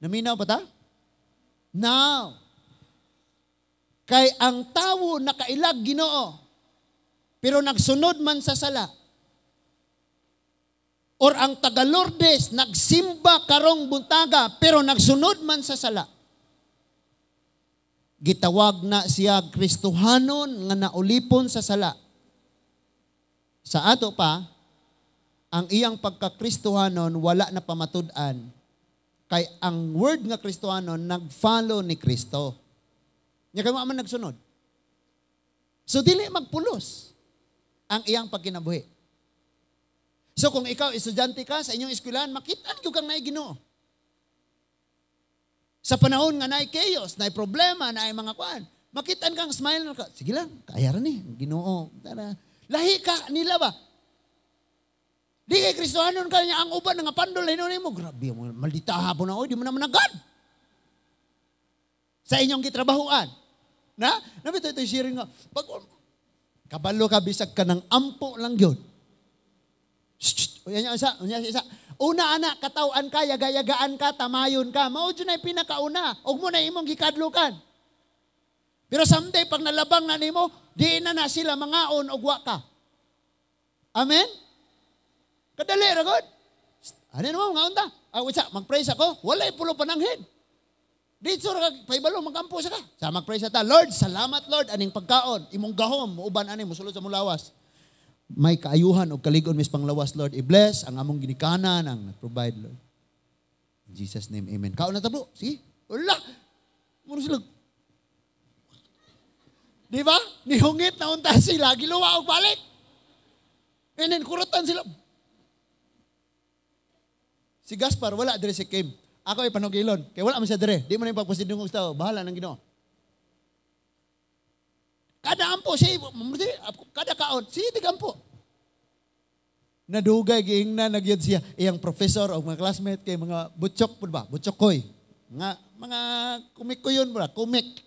Naminaw pa ta? Now, kay ang tawo nakailag Ginoo, pero nagsunod man sa sala. Or ang taga-Lourdes, nagsimba karong buntaga, pero nagsunod man sa sala. Gitawag na siya Kristohanon nga naulipon sa sala. Sa ato pa, ang iyang pagkakristohanon wala na pamatud-an. Kay ang word nga Kristohanon nag-follow ni Kristo. Nya kay man nagsunod. So dili magpulos ang iyang pagkinabuhi. So kung ikaw estudyante ka sa inyong eskwelahan, makita gyud kang naay Ginoo. Sa panahon nga naay chaos, naay problema, naay mga kuan, makita kang smile na ka. Sige lang, kaya ra ni Ginoo. Tara. Lahi ka nila ba? Di kay Kristohanon ka niya ang uban nga pandol hinuon mo. Grabe mo, maldita hapon na oy, di mo naman agad. Sa inyong gitrabahuan. Na? Nabito ito sharing nga. Pag kabalo ka bisag ka ng ampo lang gyud. Unya isa, unya isa. Una ana kataw-an ka, yaga-yagaan ka, tamayon ka. Mao jud na pinakauna. Ug mo na imong gikadlukan. Pero someday pag nalabang na nimo, di na na sila mangaon og wa ka. Amen? Kadali ra gud. Ano naman mangaon ta? Ah, unsa, mag-pray sa ko. Walay pulo pananghin. Dito ra ka paibalo magampo sa ka. Sa mag-pray sa ta, Lord, salamat Lord aning pagkaon, imong gahom uban ani mosulod sa mulawas. May kaayuhan og kalig-on mis panglawas, Lord. I-bless ang among ginikanan ang provide, Lord. In Jesus name, amen. Kaon na ta bro. Sige. Wala. Muro sila. Di ba? Nihungit na unta sila. Giluwa og balik. And then, kurutan sila. Si Gaspar, wala dire si Kim. Ako ay panugilon. Kaya wala man siya dire. Di mo na yung pagpasidungog sa tao. Bahala ng Ginoo. Kada ampo, si, kada kaon, si tigampo. Nadugay, giingna, nagyod siya. Iyang professor o mga classmate kay mga butchok po ba? Butchok koy. Mga, mga kumik ko yun ba? Kumik.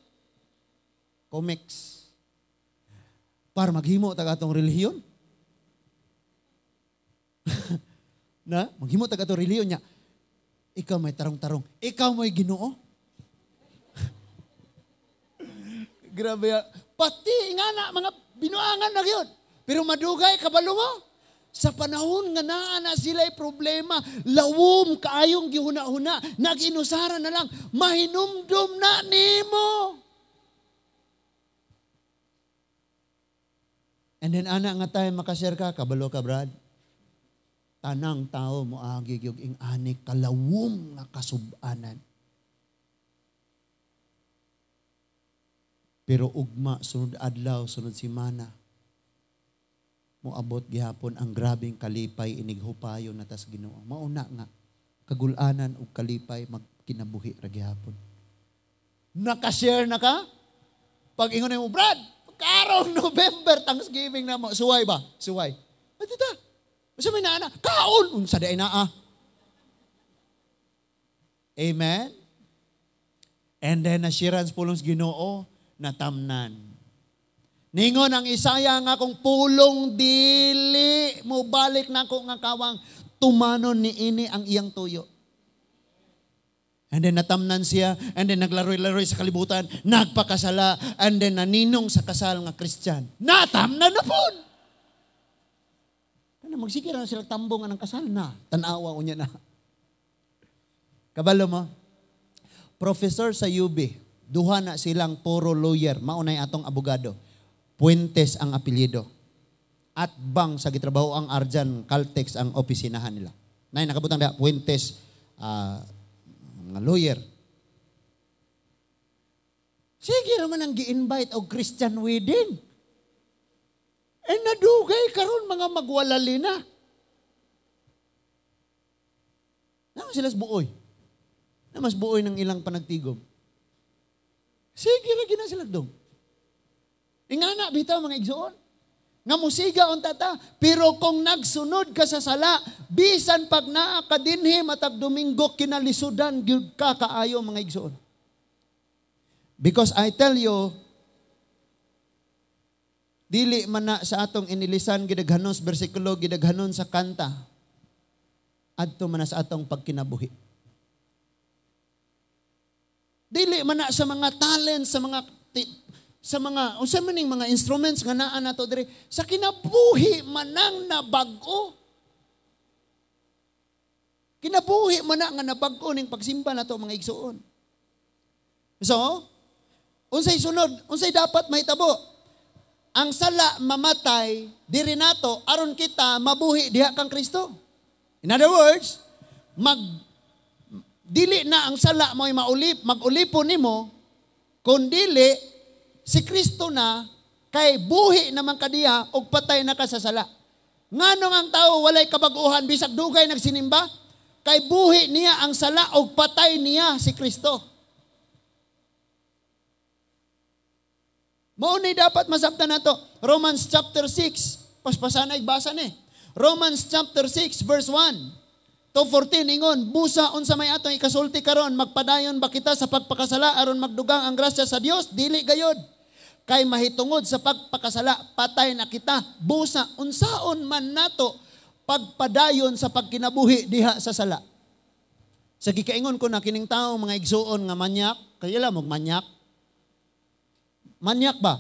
Comics. Para maghimo tag atong relihiyon. Na, maghimo tag atong relihiyon niya. Ikaw may tarong-tarong. Ikaw may Ginoo. Grabe. Pati nga na, mga binuangan na yun. Pero madugay, kabalo mo. Sa panahon nga naa na sila'y problema, lawom kaayong gihuna-huna, nag-inusara na lang, mahinumdum na nimo. And then ana nga tayo makashare ka, kabalo ka, Brad. Tanang tao moagi gyud ing ani kalawom nga kasub-anan. Pero ugma sunod adlaw, sunod simana, moabot gihapon ang grabeng kalipay inighupayon na tas Ginoo. Mauna nga kagulanan og kalipay magkinabuhi ra gihapon. Nakashare na ka? Pag ingon mo, Brad, karong November Thanksgiving na mo, suway ba? Suway. Ito ta. Unsa may naa na? Kaon! Unsa di ay naa? Amen? And then, nashiran sa pulong sa Ginoo, natamnan. Ningon ang Isaya nga kung pulong dili, mubalik na ko nga kawang, tumanon ni ini ang iyang tuyo. And then natamnan siya, and then naglaroy-laroy sa kalibutan, nagpakasala, and then naninong sa kasal nga Christian. Natamnan na po! Magsikira na sila tambong anang kasal na. Tanawa unya na. Kabalo mo? Professor sa UB, duha na silang puro lawyer, maunay atong abogado. Puentes ang apelyido. At bang sa gitrabaho ang Arjan, Caltex ang opisinahan nila. Nay, nakabutang da, Puentes, mga lawyer. Sige naman ang gi-invite og Christian wedding. Eh nadugay karon mga magwalali na. Naman sila buoy. Na mas buoy ng ilang panagtigom. Sige lagi na sila dong. Ingana bitaw mga igsoon. Nga musiga unta ta, pero kung nagsunod ka sa sala, bisan pag naa ka dinhi matag Domingo kinalisudan gyud ka kaayo mga igsoon. Because I tell you, dili man na sa atong inilisan gidaghanon sa bersikulo, gidaghanon sa kanta, adto man na sa atong pagkinabuhi. Dili man na sa mga talents, sa mga unsa man ning mga instruments nga naa nato diri, sa kinabuhi manang nabag-o. Kinabuhi man na nga nabag-o ning pagsimba nato mga igsuon. So, unsay sunod, unsay dapat mahitabo? Ang sala mamatay diri nato aron kita mabuhi diha kang Kristo. In other words, mag dili na ang sala mo'y maulip, magulipon nimo, kun dili si Kristo na kay buhi naman kadiya og patay na ka sa sala. Nganong ang tao walay kabag-uhan bisag dugay nagsinimba? Kay buhi niya ang sala og patay niya si Kristo. Mao ni dapat masabtan nato. Romans chapter 6, paspasanay basa ni. Romans chapter 6 verse 1 to 14 ingon, busa unsa may atong ikasulti karon, magpadayon ba kita sa pagpakasala aron magdugang ang grasya sa Dios? Dili gayod. Kay mahitungod sa pagpakasala patay na kita. Busa unsaon man nato pagpadayon sa pagkinabuhi diha sa sala. Sa gikaingon ko na kining tawo mga igsuon nga manyak, kay mo manyak. Manyak ba?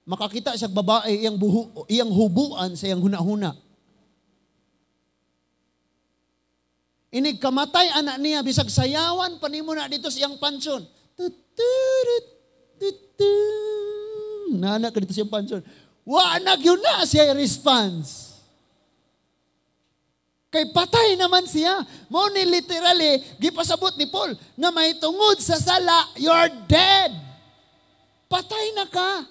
Makakita siya babae iyang buhu, iyang hubuan sa iyang huna-huna. Inig kamatay anak niya bisag sayawan pa nimo na dito sa iyang pansyon. Tuturut tutu. Nana ka dito sa iyang pansyon. Wa na gyud na siya response. Kay patay naman siya. Mao ni literally gipasabot ni Paul nga mahitungod sa sala, you're dead. Patay na ka.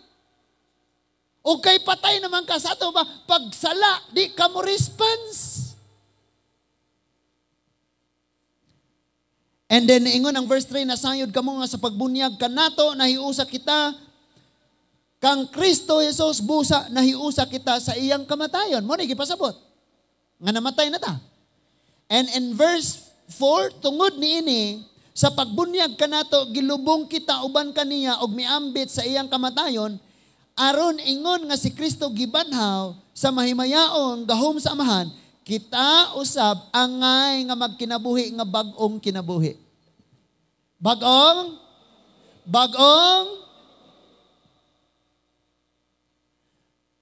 O kay patay naman ka sa ato ba, pag sala, di ka mo response. And then, ingon ang verse 3, nasayod ka mo nga sa pagbunyag kanato, nahiusa kita, kang Kristo Jesus busa, nahiusa kita sa iyang kamatayon. Mo ni gipasabot. Nga namatay na ta. And in verse 4, tungod niini, Sa pagbunyag kanato gilubong kita uban kaniya og miambit sa iyang kamatayon, aron ingon nga si Kristo gibanhaw sa mahimayaon gahom sa Amahan, kita usab angay nga magkinabuhi nga bag-ong kinabuhi. Bag-ong? Bag-ong?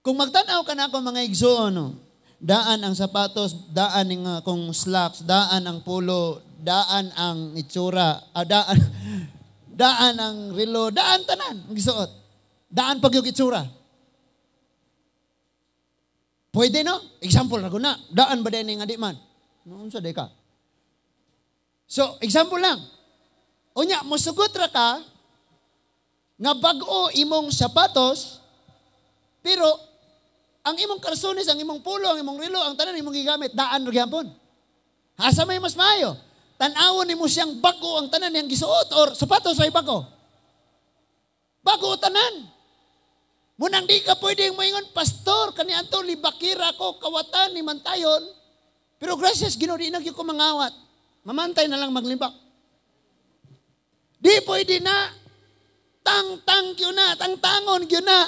Kung magtan-aw ka na ako mga igsoon, no? Daan ang sapatos, daan ang akong slacks, daan ang polo, daan ang itsura, daan, daan ang relo, daan tanan, ang gisuot. Daan pag yung itsura. Pwede no? Example ra na. Daan ba din nga di man? Noon sa ka. So, example lang. Unya, musugot ra ka nga bag-o imong sapatos, pero ang imong karsones, ang imong pulo, ang imong relo, ang tanan imong gigamit, daan ra gyapon. Asa may mas maayo? Tan-awon nimo siyang bag-o ang tanan niyang gisuot or sapatos ay bag-o. Bag-o tanan. Munang di ka pwedeng moingon, pastor, kaniadto libakira ko, kawatan ni mantayon. Pero gracias Ginoo, di na gyud ko mangawat. Mamantay na lang maglibak. Di pwede na. Tang-tang gyud na, tang-tangon gyud na.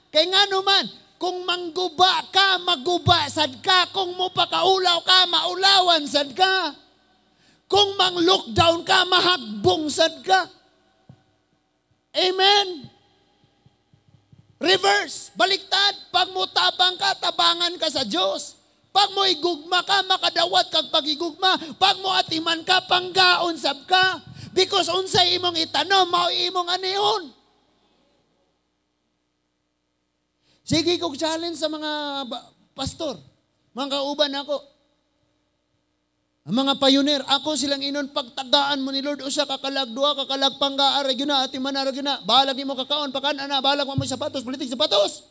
Kay ngano man, kung mangguba ka, maguba sad ka. Kung mupakaulaw ka, maulawan sad ka. Kung mang-lockdown ka, mahagbong sad ka. Amen. Reverse, baliktad. Pag mo tabang ka, tabangan ka sa Diyos. Pag mo igugma ka, makadawat kag pagigugma. Pag mo atiman ka, panggaon sab ka. Because unsay imong itanom, mao imong anihon. Sige kog challenge sa mga pastor, mga kauban ako. Ang mga pioneer, ako silang inon, pagtagaan mo ni Lord, usa ka kalag, duha ka kalag, panggaa, ra gyud na, atiman ra gyud na, bahalag nimo kakaon, pakan ana, bahalag mo sapatos, politik sapatos.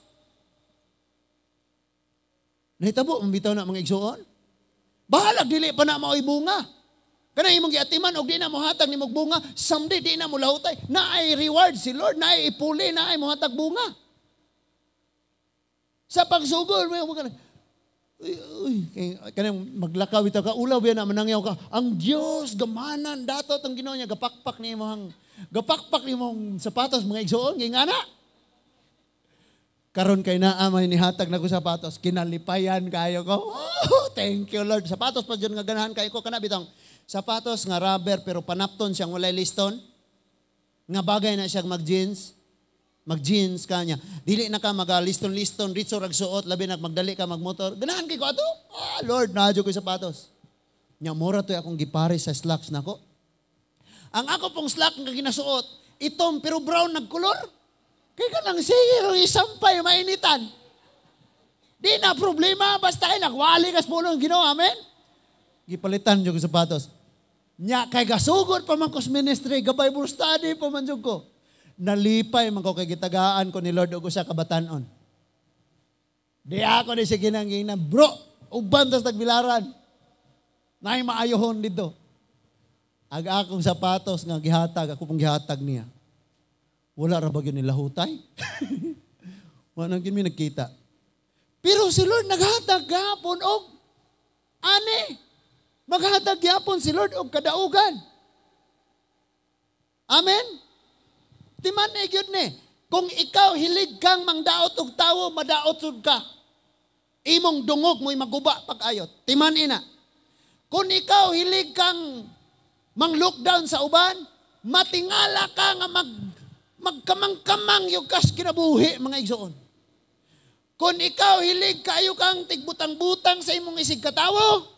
Nahitabo, mabitaw na mga igsuon. Bahalag dili pa na maoy bunga. Kana imong giatiman og di na mohatag nimog bunga, someday di na mo lahutay. Naay reward si Lord, naay ipuli, naay mohatag bunga. Sa pagsugol, may uy, uy, kanang maglakaw ito ka, ulaw yan na, manangyaw ka. Ang Diyos, gamanan, datot ang Ginoo niya, gapakpak ni imong, gapakpak ni imong sapatos, mga igsoon, kay nga na. Karon kay naa may nihatag na ko sapatos, kinalipayan kayo ko. Oh, thank you Lord. Sapatos pa dyan nga ganahan kayo ko, kana bitong sapatos nga rubber pero panapton siyang walay liston. Nga bagay na siyang mag-jeans. Mag-jeans ka niya. Dili na ka mag-liston-liston, ritso rag suot, labi na magdali ka magmotor. Ganahan kay ko ato. Ah, Lord, naadyo ko sapatos. Nya mura to'y akong gipare sa slacks nako. Ang ako pong slack nga ginasuot, itom pero brown nagkulor. Kay ka nang sige, isampay, mainitan. Di na problema, basta ay nagwali kas pulong Ginoo, amen? Gipalitan jud ko sapatos. Nya kay gasugod pa man ko sa ministry, ga Bible study pa man jud ko. Nalipay man ko kay gitagaan ko ni Lord og usa ka batan-on. Di ako ni siya ginangginan, bro, uban tas tagbilaran. Naay maayohon dito. Ag akong sapatos nga gihatag, ako pong gihatag niya. Wala ra ba gyud nila hutay? Wala nang gyud mi nagkita. Pero si Lord naghatag gahapon og ani. Maghatag gyapon si Lord og kadaugan. Amen? Timan eh gyud ni. Kung ikaw hilig kang mangdaot og tawo, madaot sud ka. Imong dungog mo'y maguba pag-ayot. Timan ina. Kung ikaw hilig kang mang-lockdown sa uban, matingala ka nga magkamang-kamang yung kas kinabuhi, mga igsoon. Kung ikaw hilig kayo kang tigbutang-butang sa imong isig katawo,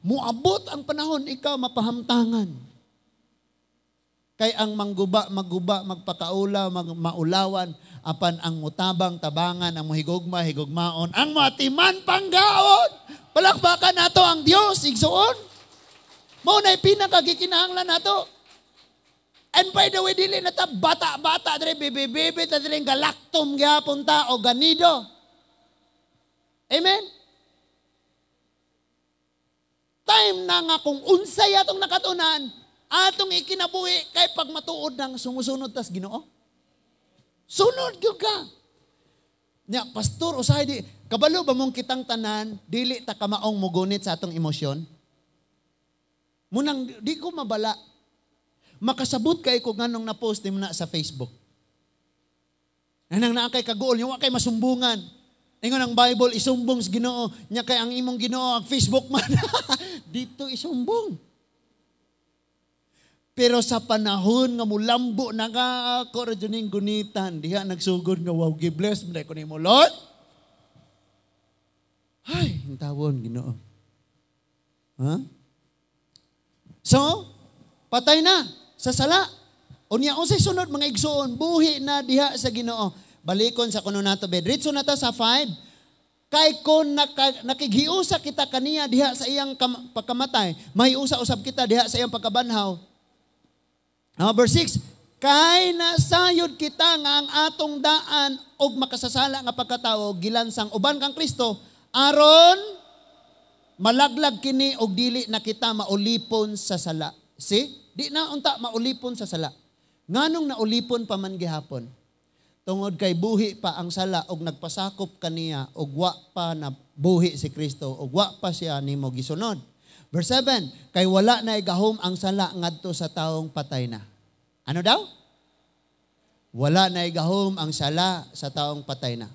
muabot ang panahon ikaw mapahamtangan. Kay ang mangguba, maguba, magpakaula, maulawan, apan ang mutabang, tabangan, ang muhigugma, higugmaon, ang matiman, panggaon. Palakpakan nato ang Dios, igsoon. Mao na'y pinakagikinahanglan nato. And by the way, dili na ta bata-bata diri, bibi-bibi ta diri galaktom gyapon ta o ganido. Amen? Time na nga kung unsay atong nakatunan, atong ikinabuhi kay pag matuod nang sumusunod tas Ginoo. Sunod gyud ka. Nya pastor usahay di kabalo ba mong kitang tanan dili ta kamaong mugunit sa atong emosyon? Munang di ko mabala. Makasabot kay ko nganong na-post nimo na sa Facebook. Anang naa kay kaguol, yung wa kay masumbungan. Ingon ang Bible, isumbong sa Ginoo. Nya kay ang imong Ginoo ang Facebook man. Dito isumbong. Pero sa panahon nga mulambo na ka, ako ra ning gunitan, diha nagsugod nga wow, gi-bless man ko nimo, Lord. Ay, tawon Ginoo. Ha? So, patay na sa sala. Unya unsay sunod, mga igsuon, buhi na diha sa Ginoo. Balikon sa kuno nato be. Diretso na ta sa 5. Kay kon nakighiusa kita kaniya diha sa iyang pagkamatay, mahiusa usab kita diha sa iyang pagkabanhaw. Verse 6, kay nasayod kita nga ang atong daan og makasasala nga pagkatawo gilansang uban kang Kristo aron malaglag kini og dili na kita maulipon sa sala. See? Di na unta maulipon sa sala. Nganong naulipon pa man gihapon? Tungod kay buhi pa ang sala og nagpasakop kaniya og wa pa na buhi si Kristo og wa pa siya nimo gisunod. Verse 7, kay wala na igahom ang sala ngadto sa taong patay na. Ano daw? Wala na igahom ang sala sa taong patay na.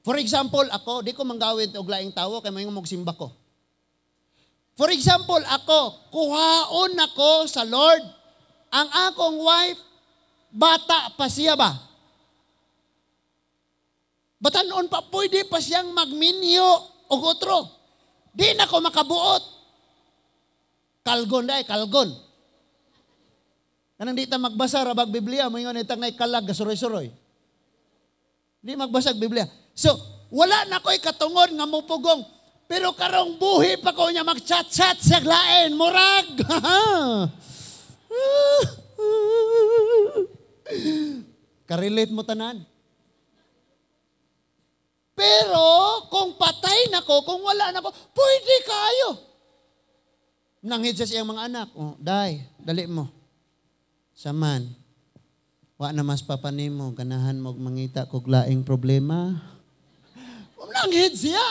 For example, ako, di ko manggawin og laing tawo kay moingon mogsimba ko. For example, ako, kuhaon ako sa Lord. Ang akong wife, bata pa siya ba? Batanon pa, pwede pa siyang magminyo og otro. Di na ko makabuot. Kalgon dai, kalgon. Kanang di ta magbasa ra bag Biblia, moingon itang nay kalag suroy-suroy. Di magbasa Biblia. So, wala na ko'y katungod nga mupugong. Pero karong buhi pa ko niya mag-chat-chat sa lain, murag. Karelate mo tanan. Pero kung patay na ko, kung wala na ko, pwede kayo. Nanghid sa siyang mga anak. Oh, day, dali mo. Saman, wa na mas papanimo, ganahan mo mangita kog laing problema. Nanghid siya.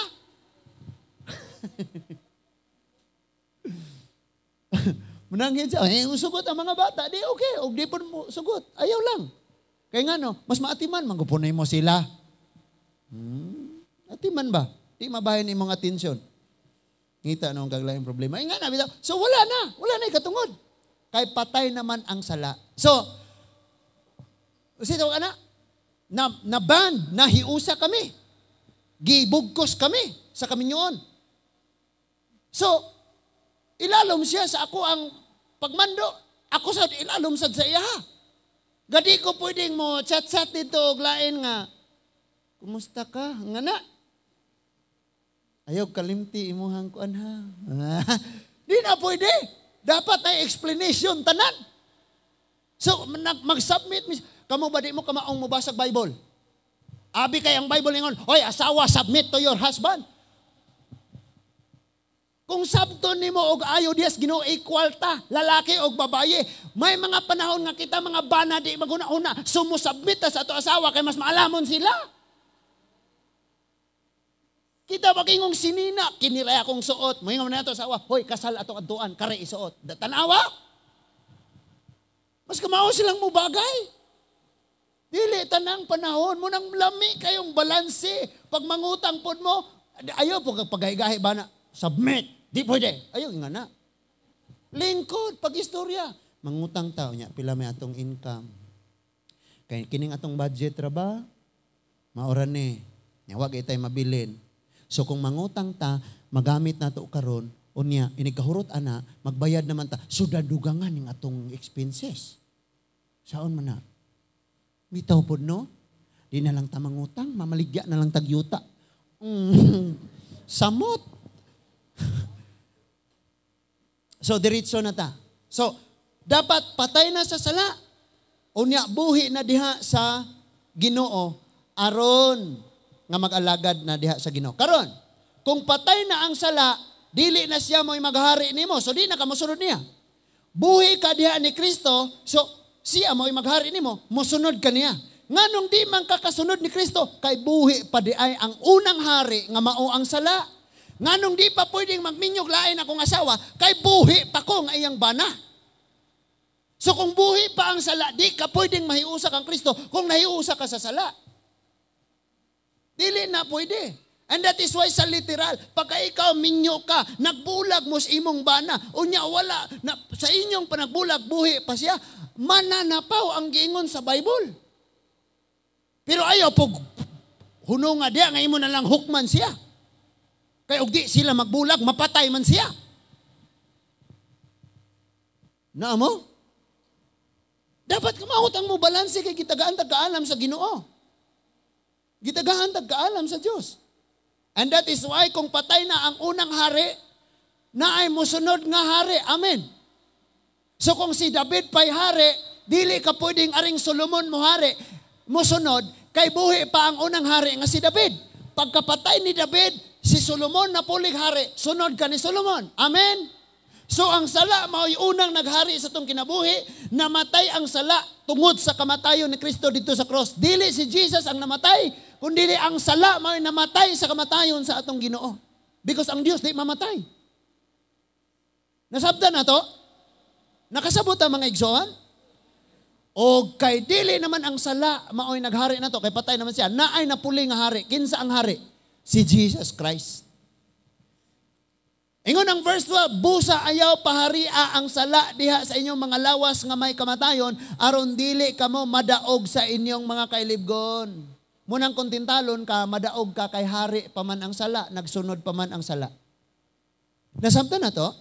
Mananghid siya. Eh, sugot ang mga bata. Di okay. Og di po mo sugot. Ayaw lang. Kaya nga no, mas maatiman, manggupunay mo sila. Atiman ba? Di mabahin imong atensyon. Ngita no ang kaglaing problema. Ay nga na, bitaw. So wala na. Wala na ikatungod. Kay patay naman ang sala. So, sito ka na, na-ban, nahiusa kami. Gibugkos kami sa kaminyoon. So, ilalom siya sa ako ang pagmando. Ako sa ilalom sad sa iya. Gadi ko pwedeng mo chat-chat dito og lain nga. Kumusta ka? Nga na. Ayaw kalimti imuhang kuan ha. Di na pwede. Dapat ay explanation tanan. So mag-submit kamo ba di mo kamaong mobasag Bible? Abi kay ang Bible ingon, oy asawa, submit to your husband. Kung sabton nimo og ayo diyas Ginoo, equal ta, lalaki og babaye. May mga panahon nga kita mga bana di maguna-una sumusubmit ta sa ato asawa kay mas maalamon sila. Kita magingong sinina, kiniray akong suot. Moingon na ato asawa, hoy kasal ato adtuan, kare isuot. Tanawa. Mas kamao silang mubagay. Dili tanang panahon mo nang lami kayong balanse. Pag mangutang pod mo, ayaw po paggahigahi ba na submit. Di pwede. Ayaw nga na. Lingkod, pag-istorya. Mangutang tao niya, pila may atong income. Kay kining atong budget ra ba? Maora ni. Nya wag itay mabilin. So kung mangutang ta, magamit na to karon, unya inigkahurot ana, magbayad naman ta. So dadugangan ning atong expenses. Saon man na? Bitaw pod no? Di na lang ta mangutang, mamaligya na lang tagyuta. Samot. So diretso na ta. So dapat patay na sa sala. Unya buhi na diha sa Ginoo aron nga mag-alagad na diha sa Ginoo. Karon, kung patay na ang sala, dili na siya mo'y maghari nimo. So di na ka mosunod niya. Buhi ka diha ni Kristo, so siya mo'y maghari nimo, mosunod ka niya. Nganong di man kakasunod ni Kristo, kay buhi pa di ay ang unang hari nga mao ang sala. Nganong di pa pwedeng magminyog lain akong asawa, kay buhi pa ko nga iyang bana. So kung buhi pa ang sala, di ka pwedeng mahiusa kang Kristo kung nahiusa ka sa sala. Dili na pwede. And that is why sa literal, pagka ikaw minyo ka, nagbulag mo sa imong bana, unya wala, na, sa inyong panagbulag, buhi pa siya, mananapaw ang giingon sa Bible. Pero ayaw pog huno nga diya, nga imo na lang hukman siya. Kay og di sila magbulag, mapatay man siya. Naa mo? Dapat kamao ang mo balanse kay gitagaan tag kaalam sa Ginoo. Gitagaan tag kaalam sa Dios. And that is why kung patay na ang unang hari, naay musunod nga hari. Amen. So kung si David pa'y hari, dili ka pwedeng aring Solomon mo hari, musunod, kay buhi pa ang unang hari nga si David. Pagkapatay ni David, si Solomon na pulig hari, sunod ka ni Solomon. Amen? So ang sala mao'y unang naghari sa atong kinabuhi, namatay ang sala tungod sa kamatayon ni Kristo dito sa cross. Dili si Jesus ang namatay, kundi ang sala mao'y namatay sa kamatayon sa atong Ginoo. Because ang Dios di mamatay. Nasabtan na to? Nakasabot ang mga igsoon? O kay dili naman ang sala mao'y naghari na to, kay patay naman siya, naay napuli nga hari. Kinsa ang hari? Si Jesus Christ. Ingon ang verse 12, busa ayaw paharia ang sala diha sa inyong mga lawas nga may kamatayon, aron dili kamo madaog sa inyong mga kailibgon. Munang kung tintalon ka, madaog ka kay hari pa man ang sala, nagsunod pa man ang sala. Nasabtan na to?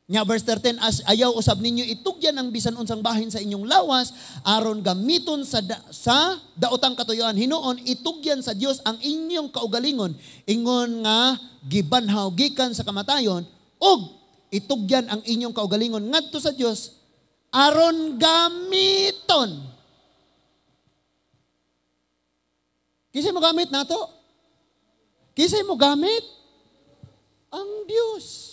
Nya verse 13, as ayaw usab ninyo itugyan ang bisan unsang bahin sa inyong lawas aron gamiton sa daotang katuyuan. Hinuon itugyan sa Dios ang inyong kaugalingon ingon nga gibanhaw gikan sa kamatayon ug itugyan ang inyong kaugalingon ngadto sa Dios aron gamiton. Kinsa mo gamit nato? Kinsa mo gamit? Ang Dios.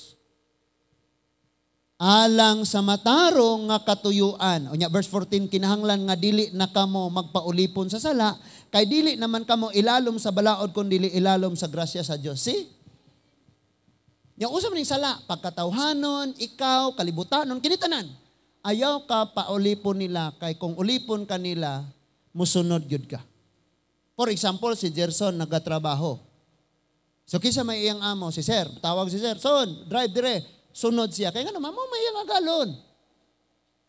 Alang sa matarong nga katuyuan. Unya verse 14, kinahanglan nga dili na kamo magpaulipon sa sala, kay dili naman kamo ilalom sa balaod kun dili ilalom sa grasya sa Dios. See? Nya usa man ning sala, pagkatawhanon, ikaw, kalibutanon, kini tanan. Ayaw ka paulipon nila kay kung ulipon ka nila, musunod gyud ka. For example, si Gerson nagatrabaho. So kinsa may iyang amo, si Sir, tawag si Sir, "Son, drive dire." Sunod siya. Kaya nga naman, mo may iyang agalon.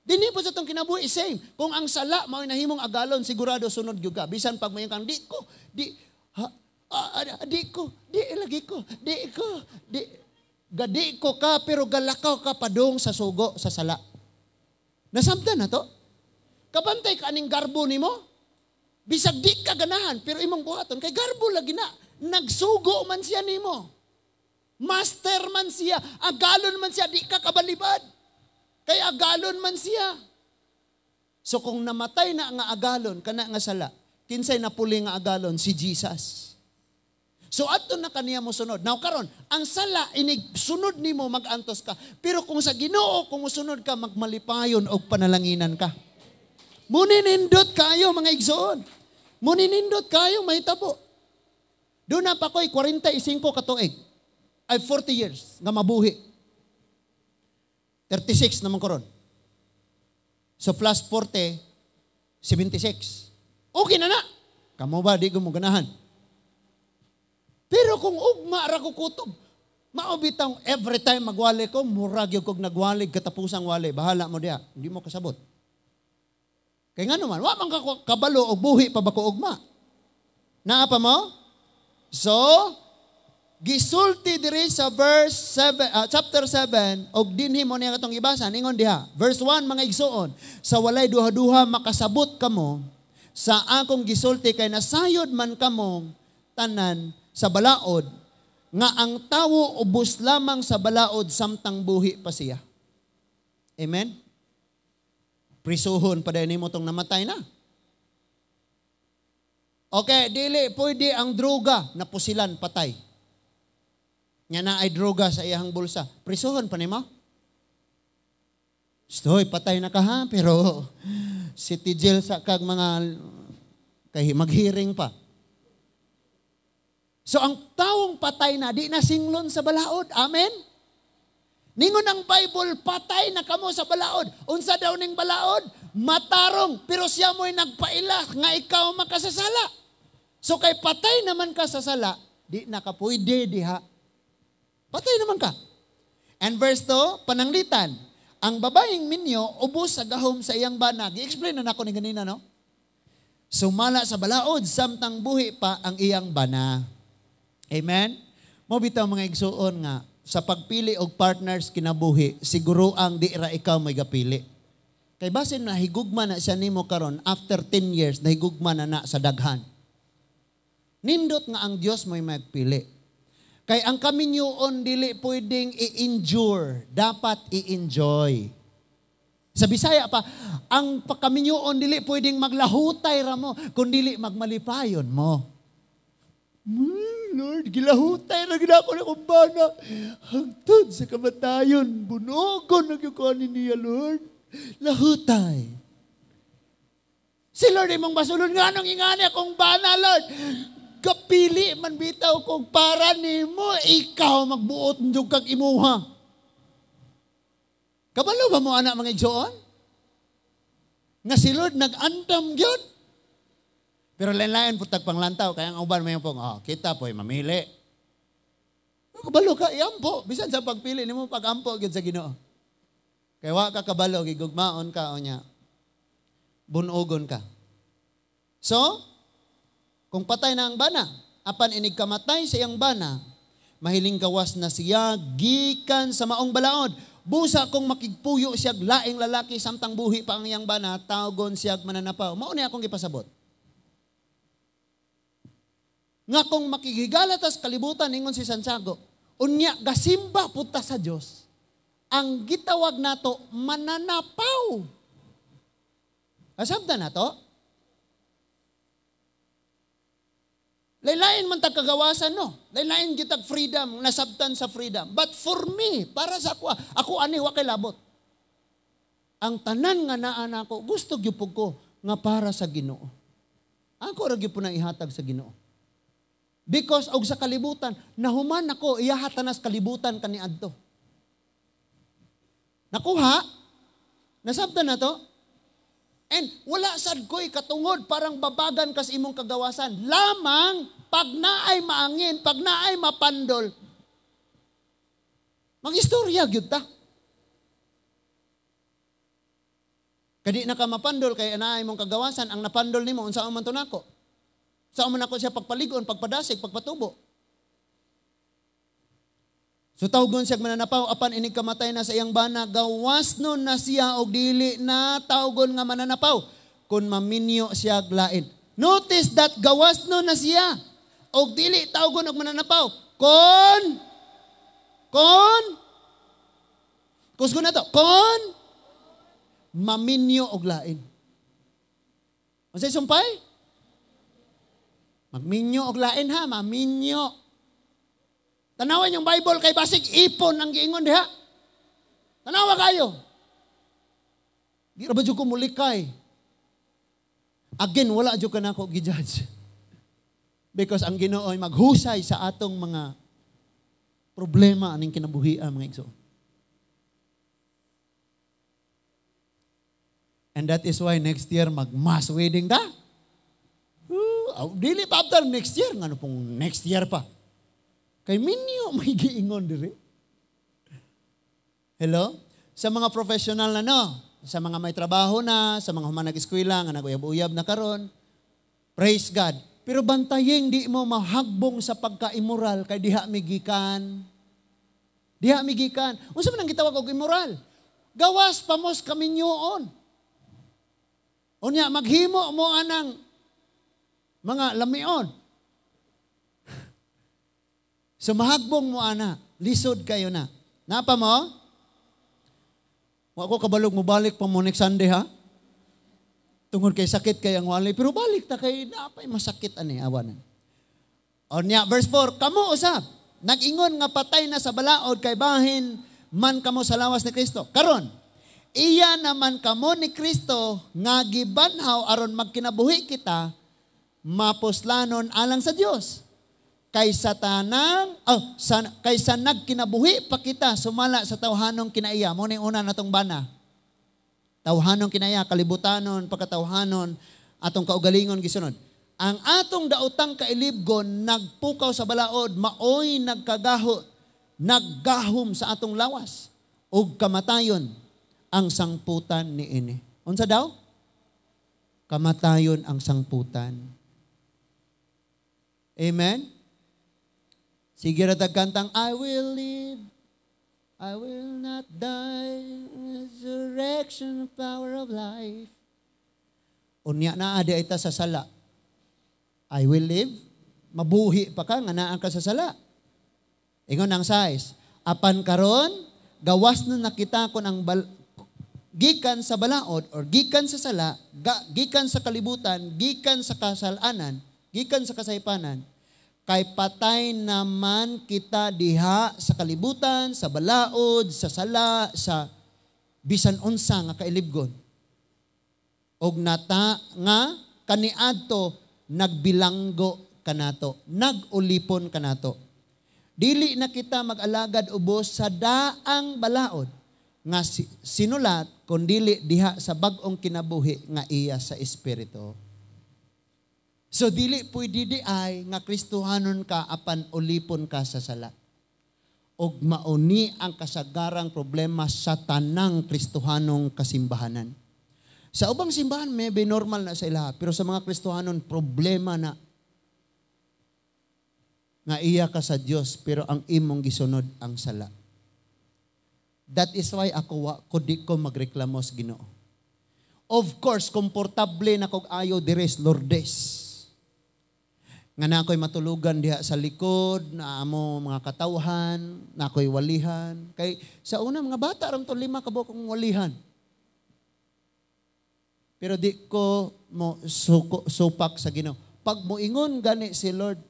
Dini po sa itong kinabuhi, same. Kung ang sala, mao'y nahimong agalon, sigurado sunod gyud ka. Bisan pag may kang, di ko, di, ha, di ko, di lagi ko, di ko, di, gadi ko ka, pero galakaw ka padung sa sugo, sa sala. Nasamtan na to? Kabantay ka aning garbo nimo? Bisag di ka ganahan, pero imong buhaton, kay garbo lagi na. Nagsugo man siya nimo. Master man siya, agalon man siya, di ka kabalibad. Kay agalon man siya. So kung namatay na nga agalon, kana nga sala, kinsay napuli nga agalon? Si Jesus. So adto na kaniya mo sunod. Now karon, ang sala inig sunod nimo magantos ka. Pero kung sa Ginoo kung musunod ka, magmalipayon og panalanginan ka. Muninindot kayo mga igsoon. Muninindot kayo mahitabo. Doon na pa ko'y 45 katuig. Ay 40 years nga mabuhi. 36 naman karon. So plus 40, 76. Okay na na. Kamo ba, di ko mo ganahan. Pero kung ugma ra ko kutob, mao bitang every time magwali ko, murag gyud kog nagwali katapusang wali. Bahala mo diha, hindi mo kasabot. Kay ngano man, wa man ka kabalo og buhi pa ba ko ugma. Naa pa mo? So, gisulti diri sa verse 7, chapter 7 og dinhi mo niya katong gibasa ningon diha. Verse 1, mga igsoon, sa walay duha-duha makasabot kamo sa akong gisulti kay nasayod man kamo tanan sa balaod nga ang tawo ubos lamang sa balaod samtang buhi pa siya. Amen? Prisuhon pa dayon nimo tong namatay na. Okay, dili pwede ang droga napusilan patay. Nga na ay droga sa iyang bulsa. Prisuhon pa nimo? Stoy, patay na ka ha, pero city jail sa kag mga kay maghearing pa. So ang tawong patay na, di na singlon sa balaod. Amen? Ningon ang Bible, patay na kamo sa balaod. Unsa daw ning balaod? Matarong, pero siya mo'y nagpaila nga ikaw makasasala. So kay patay naman ka sa sala, di na ka pwede diha. Patay naman ka. And verse 2, pananglitan, ang babaeng minyo, ubos sa gahom sa iyang bana. Gi-explain na nako ni ganina, no? Sumala sa balaod, samtang buhi pa ang iyang bana. Amen? Mo bitaw, mga igsuon, nga sa pagpili og partners kinabuhi, siguro ang di ra ikaw may gapili. Kay basin na higugma na siya nimo karon, after 10 years nahigugma na na sa daghan. Nindot nga ang Dios mo'y magpili. Kay ang kaminyoon dili pwedeng i-endure, dapat i-enjoy. Sa Bisaya pa, ang pagkaminyoon dili pwedeng maglahutay ra mo, kun dili magmalipayon mo. Lord, gilahutay na gid ako na akong bana. Hangtod sa kamatayon, bunugon na gyud ko ani niya, Lord. Lahutay. Si Lord imong basulon nga nung ingani akong bana, Lord. Kapili man bitaw kung para nimo, ikaw magbuot jud kag imuha. Kabalo ba mo ana, mga igsoon? Nga si Lord nag-andam gyud. Pero lain-lain po tag panglantaw, kaya ang uban may pong, oh, kita po'y mamili. Kabalo ka, iampo. Bisan sa pagpili nimo, pag-ampo gyud sa Ginoo. Kaya wa ka kabalo, gigugmaon ka o nya, bunugon ka. So, kung patay na ang bana, apan inig kamatay sa iyang bana, mahiling gawas na siya gikan sa maong balaod. Busa kung makigpuyo siya laing lalaki samtang buhi pa ang iyang bana, tawgon siya mananapaw. Mao ni akong gipasabot. Nga kung makighigala tas kalibutan, ingon si Santiago, unya gasimba punta sa Dios, ang gitawag nato mananapaw. Asabta nato? Laylain man tag kagawasan, no? Laylain gitag freedom, nasabtan sa freedom. But for me, para sa ako, ako ani wa kay labot. Ang tanan nga naa nako, gusto gyud pud ko nga para sa Ginoo. Ako ra gyud po na ihatag sa Ginoo. Because og sa kalibutan, nahuman ako, iyahatanas kalibutan kaniadto. Nakuha? Nasabtan na to? And wala sad ko'y katungod, parang babagan kas imong kagawasan. Lamang, pag naay maangin, pag naay mapandol, mag-istorya gyud ta. Kadi na ka mapandol, kay naay mong kagawasan, ang napandol nimo, unsa man to nako? Saan man ako siya pagpaligon, pagpadasig, pagpatubo. So tawgon siya mananapaw, apan inig kamatay na sa iyang bana, gawas nun na siya og dili na tawgon nga mananapaw, kung maminyo siya lain. Notice that gawas nun na siya og dili tawgon og mananapaw. Kon, kusgo na to, kon, maminyo og lain. Unsay sumpay? Magminyo og lain ha, maminyo. Tanawan yung Bible kay basig ipon ang giingon diha. Tanawa kayo. Di ra ba jud ko mulikay? Again, wala jud ka nako gi-judge. Because ang Ginoo ay maghusay sa atong mga problema aning kinabuhian, mga igsoon. And that is why next year mag-mass wedding ta. Dili pa after next year. Ngano pong next year pa? Kay minyo may giingon diri. Hello? Sa mga professional na no, sa mga may trabaho na, sa mga human nag-eskwela, nga nag-uyab-uyab na karon, praise God. Pero bantayeng di mo mahagbong sa pagka-immoral kay diha migikan. Diha migikan. Unsa man ang gitawag og immoral? Gawas pamos kaminyoon. Unya maghimo mo anang mga lamion. So mahagbong mo ana, lisod kayo na. Napa mo? Wa ko kabalog mo balik pa mo next Sunday ha. Tungod kay sakit kay ang wali, pero balik ta kay napay masakit ani awanan. Onya verse 4, kamo usab nag-ingon nga patay na sa balaod kay bahin man kamo sa lawas ni Kristo. Karon, iya naman kamo ni Kristo nga gibanhaw aron magkinabuhi kita mapuslanon alang sa Dios. Kay sa tanang, oh, sa, kaysa nagkinabuhi pa kita sumala sa tawhanong kinaiya. Mao ni una natong bana. Tawhanong kinaiya, kalibutanon, pagkatawhanon, atong kaugalingon gisunod. Ang atong daotang kailibgon nagpukaw sa balaod, maoy nagkagaho, naggahom sa atong lawas ug kamatayon ang sangputan niini. Unsa daw? Kamatayon ang sangputan. Amen? Sige ra tag kantang, "I will live, I will not die, resurrection, power of life." Unya naa diay ta sa sala. I will live, mabuhi pa ka nga naa ka sa sala. Ingon ang 6. Apan karon, gawas na nakita kon ang gikan sa balaod or gikan sa sala, gikan sa kalibutan, gikan sa kasalanan, gikan sa kasaypanan, kay patay naman kita diha sa kalibutan, sa balaod, sa sala, sa bisan unsa nga kailibgon. Og nata nga kaniadto nagbilanggo kanato, nagulipon kanato. Dili na kita mag-alagad ubos sa daang balaod nga sinulat, kundili diha sa bag-ong kinabuhi nga iya sa Espiritu. So dili pwede diay nga Kristohanon ka apan ulipon ka sa sala. Og mauni ang kasagarang problema sa tanang Kristohanong kasimbahanan. Sa ubang simbahan, maybe normal na sa ila, pero sa mga Kristohanon, problema na nga iya ka sa Dios pero ang imong gisunod ang sala. That is why ako wa ko di ko magreklamo sa Ginoo. Of course, komportable na kog ayo diri sa Lourdes. Nga na ako'y matulugan diha sa likod, na amo mga katawhan, na ako'y walihan. Kay sa una, mga bata, ram to 5 ka buok kong walihan. Pero di ko mo suko, supak sa Ginoo. Pag moingon gani si Lord,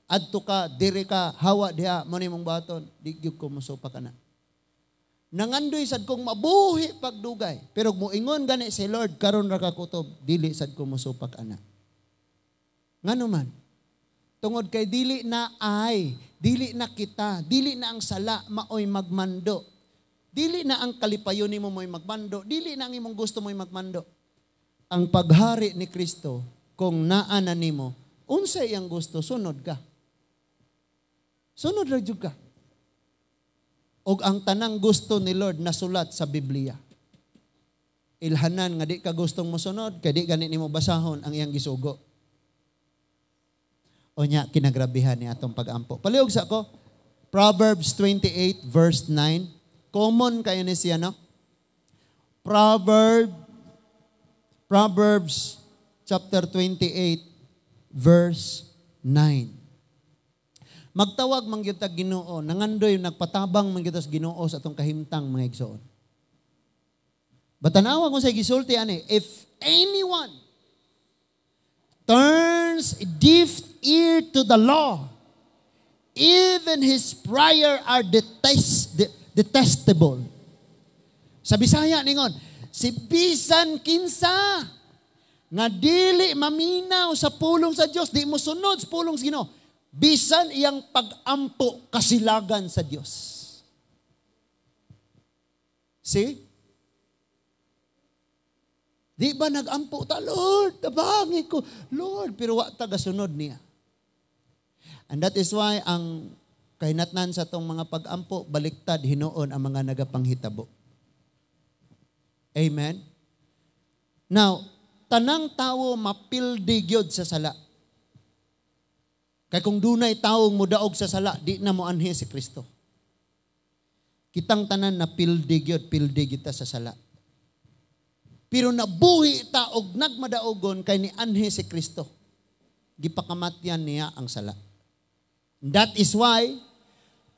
adto ka, diri ka, hawa diha, mo mong baton, di gyud ko mosupak ana. Nangandoy sad kong mabuhi pagdugay. Pero moingon gani si Lord, karon ra ka kutob, dili sad ko mosupak ana. Ngano man? Tungod kay dili na ay, dili na kita, dili na ang sala maoy magmando. Dili na ang kalipayon nimo mo'y magmando, dili na ang imong gusto mo'y magmando. Ang paghari ni Kristo, kung naa na nimo, unsa iyang gusto, sunod ka. Sunod ra jud ka. Og ang tanang gusto ni Lord nasulat sa Biblia. Ilhanan nga di ka gustong mosunod, kay di gani nimo basahon ang iyang gisugo. O nya, kinagrabihan ni atong pag-ampo. Palihog sa ko, Proverbs 28 verse 9. Common kayo ni siya, no? Proverbs chapter 28 verse 9. Magtawag man gyud tag Ginoo, nangandoy nagpatabang man gyud sa Ginoo sa atong kahimtang, mga igsoon. Batanawa kung sa gisulti ani, if anyone turns a deaf ear to the law, even his prayer are detestable. Sa Bisaya ningon, si bisan kinsa nga dili maminaw sa pulong sa Dios, di mo sunod sa pulong sa Ginoo, bisan iyang pag-ampo kasilagan sa Dios. See? Di ba nag-ampo ta, "Lord, tabangi ko, Lord," pero wa ta gasunod niya. And that is why ang kahinatnan sa tong mga pag-ampo, baliktad hinuon ang mga nagapanghitabo. Amen? Now, tanang tawo mapildi gyud sa sala. Kay kung dunay tawong mudaog sa sala, di na mo anhi si Kristo. Kitang tanan na pildi gyud, pildi kita sa sala. Pero nabuhi ta og nagmadaogon kay ni anhi si Kristo. Gipakamatyan niya ang sala. That is why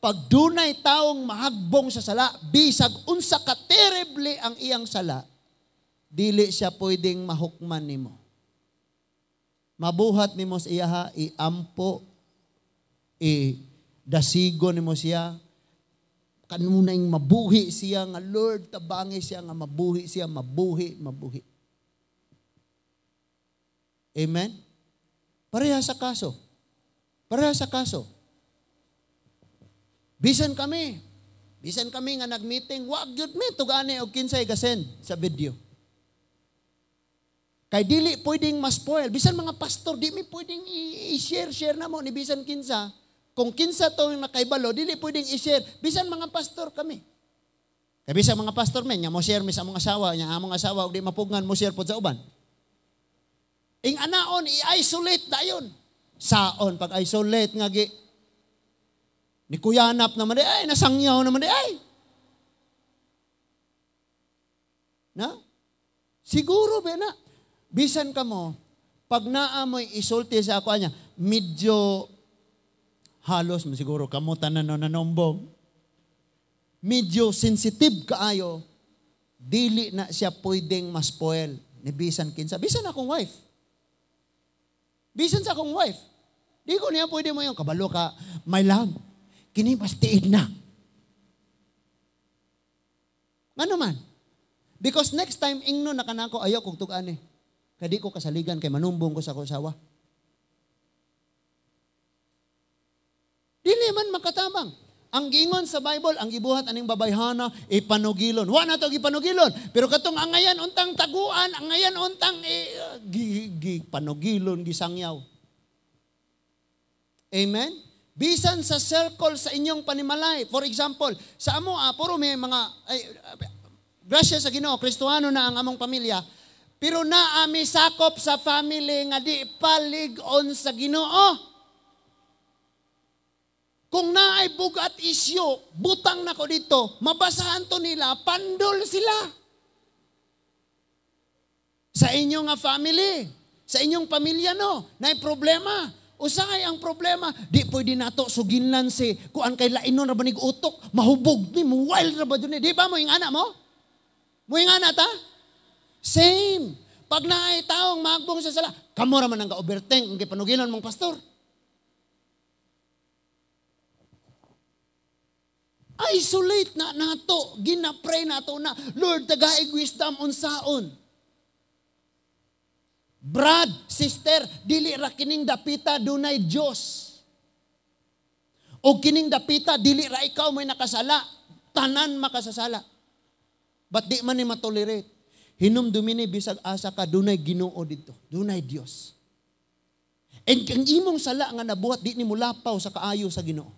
pag dunay taong mahagbong sa sala, bisag unsa ka terrible ang iyang sala, dili siya pwedeng mahukman nimo. Mabuhat nimo sa iyaha, iampo, i dasigo nimo siya, kanunay mabuhi siya nga "Lord, tabangi siya" nga mabuhi siya, mabuhi, mabuhi. Amen? Pareha sa kaso. Pareha sa kaso. Bisan kami nga nag-meeting, wag gyud mi tugani og kinsay gasend sa video. Kay dili pwedeng ma-spoil. Bisan mga pastor, di mi pwedeng i-share-share na mo ni bisan kinsa. Kung kinsa to yung nakaibalo, dili pwedeng i-share. Bisan mga pastor kami. Kay bisan mga pastor men, nya mo share mi sa among asawa, nya among asawa og di mapugngan mo share pod sa uban. Ing anaon i-isolate dayon. Saon pag isolate nga gi ni kuyanap naman di ay, nasangyaw naman di ay. Na? Siguro ba na? Bisan ka mo, pag naa mo'y isulti sa ako niya, medyo halos mo siguro kamo tanan no nanombong. Medyo sensitive kaayo, dili na siya pwedeng ma-spoil ni bisan kinsa. Bisan akong wife. Bisan sa akong wife. Di ko niya pwede mo yung kabalo ka, my love, kini mas tiid na. Ano man? Because next time, ingno na kanako, ayaw kong tugaan eh. Kaya di ko kasaligan kay manumbong ko sa akong asawa. Dili man makatabang. Ang giingon sa Bible, ang gibuhat aning babayhana, ipanugilon. Wa na to gipanugilon. Pero katong angayan untang taguan, angayan untang panugilon, gisangyaw. Amen? Bisan sa circle sa inyong panimalay. For example, sa amo, puro may mga, ay, grasya sa Ginoo, Kristohano na ang among pamilya, pero naami sakop sa family nga di palig-on sa Ginoo. Kung naay bugat isyo, butang nako dito, mabasahan to nila, pandol sila. Sa inyong nga family, sa inyong pamilya no, naay problema. Usahay ang problema, di pwede nato suginlan si kuan kay lainon ra ba nig utok, mahubog ni, wild ra ba dun ni. Di ba mo yung anak mo? Mo yung anak ta? Same. Pag naay taong magbong sa sala, kamo ra man ang ga-overthink kung gipanugilan mong pastor. Isolate na nato, gina-pray nato na, Lord, tagaig wisdom unsaon. Brad, sister, dili ra kining dapita dunay Dios. O kining dapita dili ra ikaw may nakasala, tanan makasasala. But di man ni matolerate. Hinumdumi ni bisag asa ka dunay Ginoo didto, dunay Dios. And ang imong sala nga nabuhat di nimo lapaw sa kaayo sa Ginoo.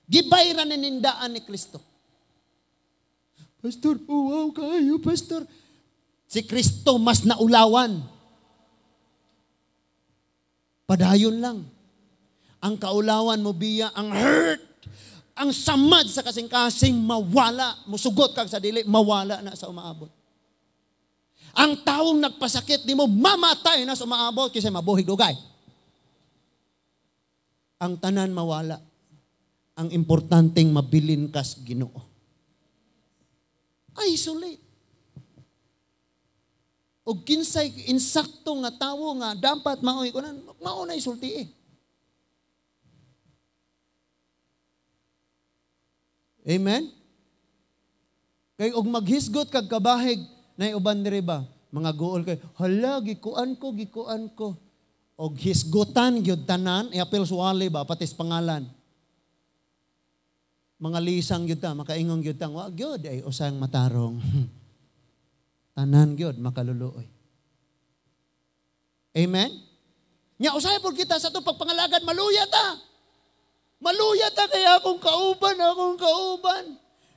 Gibayran ni nindaan ni Kristo. Pastor, uwaw kayo, pastor. Si Kristo mas naulawan. Padayon lang. Ang kaulawan mo biya, ang hurt, ang samad sa kasing-kasing mawala. Musugot kag sa dili, mawala na sa umaabot. Ang taong nagpasakit di mo, mamatay na sa umaabot kasi mabuhig dugay. Ang tanan mawala. Ang importanteng mabilin kas Ginoo. Isolate. O kinsay insakto nga tawo nga dapat maoy kunan, mao na isulti eh. Amen? Kay og maghisgot kag kabahig nay uban diri ba? Mga guol kay hala gikuan ko, gikuan ko. Og hisgutan gyud tanan, iapil suwali ba patis pangalan. Mga lisang gyud ta, makaingon gyud ta, wa gyud ay usang matarong. Tanan gyud makaluluoy. Amen? Nya usahay pud kita sa atong pagpangalagad, maluya ta. Maluya ta kay akong kauban, akong kauban.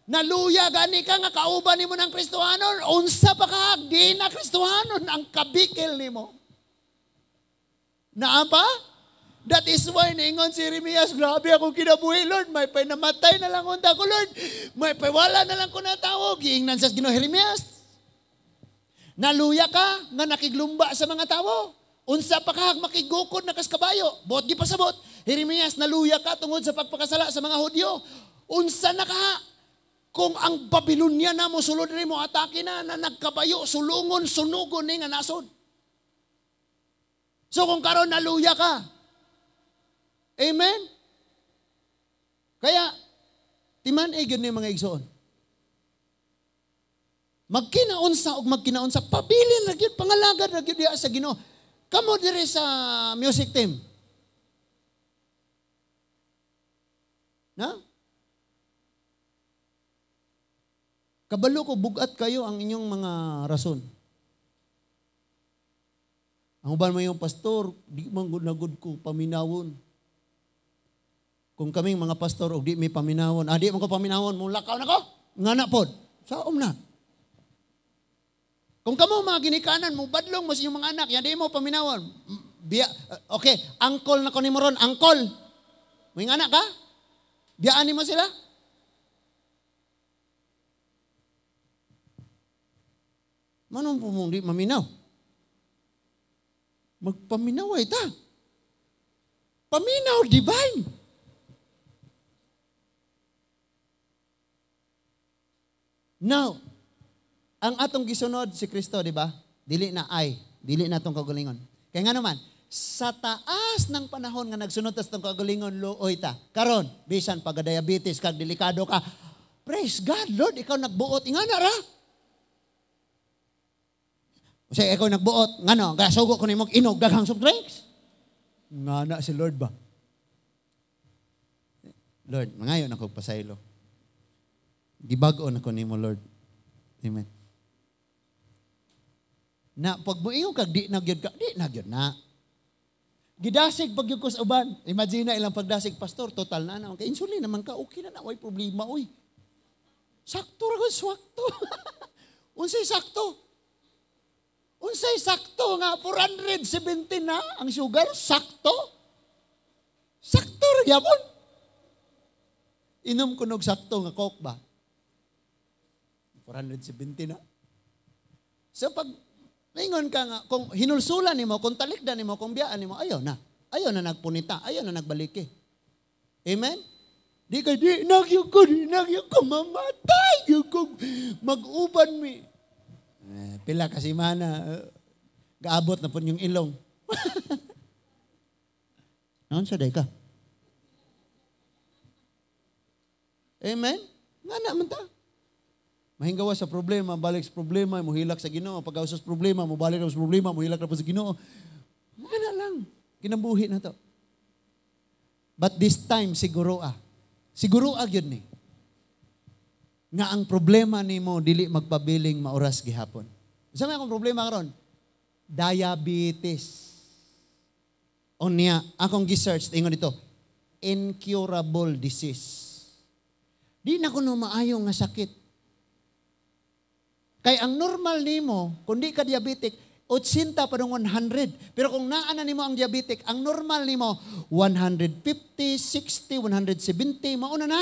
Naluya gani ka nga kauban nimo ng Kristohanon, unsa pa ka di na Kristohanon ang kabikil nimo. Naa pa? That is why niingon si Jeremias, grabe akong kinabuhi, Lord. May panamatay na lang unta ko, Lord. May pawala na lang ko na tao. Giingnan sa Ginoo Jeremias. Naluya ka nga nakiglumba sa mga tao. Unsa pa ka makigukod na kas kabayo. Buot gipasabot. Jeremias, naluya ka tungod sa pagpakasala sa mga Hudyo. Unsa na ka? Kung ang Babylonia na mo sulod rin mo atake na na nagkabayo, sulungon, sunugon ni nga nasod. So kung karon naluya ka. Amen? Kaya, timan ay gyud ni mga igsoon. Magkinaunsa og magkinaunsa, pabilin ra gyud, pangalagad ra gyud diha sa Ginoo. Kamo diri sa music team. Na? Kabalo ko, bugat kayo ang inyong mga rason. Ang uban mo yung pastor, di man nagud ko paminawon. Kung kaming mga pastor, og di may paminawon, di man ko paminawon, mulakaw na ko, nga na pod, saom na. Kung kamo mga ginikanan, mo badlong mo sa inyong mga anak, yan di mo paminawon. Biya, okay, angkol na ko ni mo ron, angkol. May anak ka? Biyaan ni mo sila? Manong po mong di maminaw? Magpaminaw ay ta. Paminaw, divine. Now, ang atong gisunod si Kristo, di ba? Dili na ay, dili na atong kagalingon. Kaya nga naman, sa taas ng panahon nga nagsunod tas atong kagalingon, luoy ta. Karon, bisan pagka-diabetes, kag delikado ka, praise God, Lord, ikaw nagbuot. Ingana ra. Kasi ikaw nagbuot, ngano, gasugo ko nimo inog daghang soft drinks. Ngana si Lord ba? Lord, mangayon ako pasaylo. Gibag-on ako nimo, Lord. Amen. Na pag moingon kag di na gyud ka, di na gyud na. Gidasig pag gyud ko sa uban. Imagine na ilang pagdasig, pastor, total na na. Kay insulin naman ka, okay na na, way problema oy. Sakto ra gud, sakto. Unsay sakto? Unsay sakto nga 470 na ang sugar, sakto. Sakto ra gyapon. Inom ko nog sakto nga Coke ba? 470 na. So pag ingon ka nga, kung hinulsulan nimo, kung talikdan nimo, kung biyaan nimo, ayaw na. Ayaw na nagpunita, ayaw na nagbaliki. Amen? Di kay di nagyo ko, di nagyo ko mamatay, ko mag-uban mi. Pila kasi mana, gaabot na po yung ilong. Noon sa day ka. Amen? Nga naman ta. Mahinggawa sa problema, balik sa problema, muhilak sa Ginoo. Pag sa problema, mubalik sa problema, muhilak na po sa Ginoo. Nga na lang. Kinambuhi na to. But this time, siguro ah. Siguro ah yun ni. Nga ang problema nimo dili magpabiling maoras gihapon. Sa may akong problema karon? Diabetes. O niya, akong gi-search ingon dito, incurable disease. Di na kuno maayo nga sakit. Kay ang normal nimo, kung di ka diabetic, 80 pa dong 100. Pero kung naa na nimo ang diabetic, ang normal nimo 150, 60, 170, mauna na.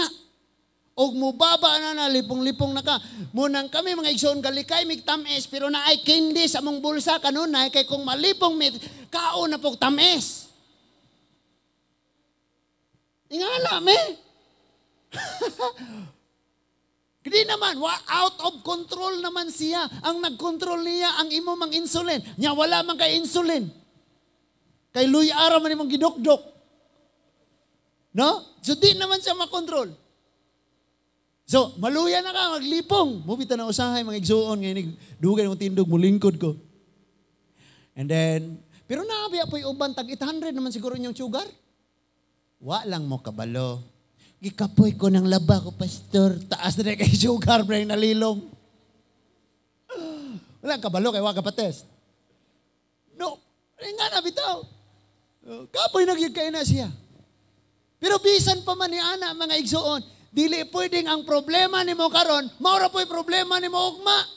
Og mubaba na na, lipong-lipong na ka. Munang kami mga igsoon, galikay mig tamis, pero naay candy sa mong bulsa kanunay, kay kung malipong mit, kaon na pog tamis. Ingala, me. Hindi naman, out of control naman siya. Ang nag-control niya, ang imo mang insulin. Nya wala man kay insulin. Kay luy ara man imong gidokdok. No? So di naman siya makontrol. So, maluya na ka, maglipong. Mubita na usahay, mga igsuon, ngayon, dugay ng tindog, mulingkod ko. And then, pero naabi po yung uban, tag 800 naman siguro inyong sugar. Wa lang mo kabalo. Gikapoy ko ng laba ko, pastor. Taas na kay sugar, pre, nalilong. Wala kabalo, kay wa ka pa test. No, nga na, bitaw. Kapoy nagyag na siya. Pero bisan pa man ni ana, mga igsuon, dili pwedeng ang problema nimo karon, maura po'y problema nimo ugma.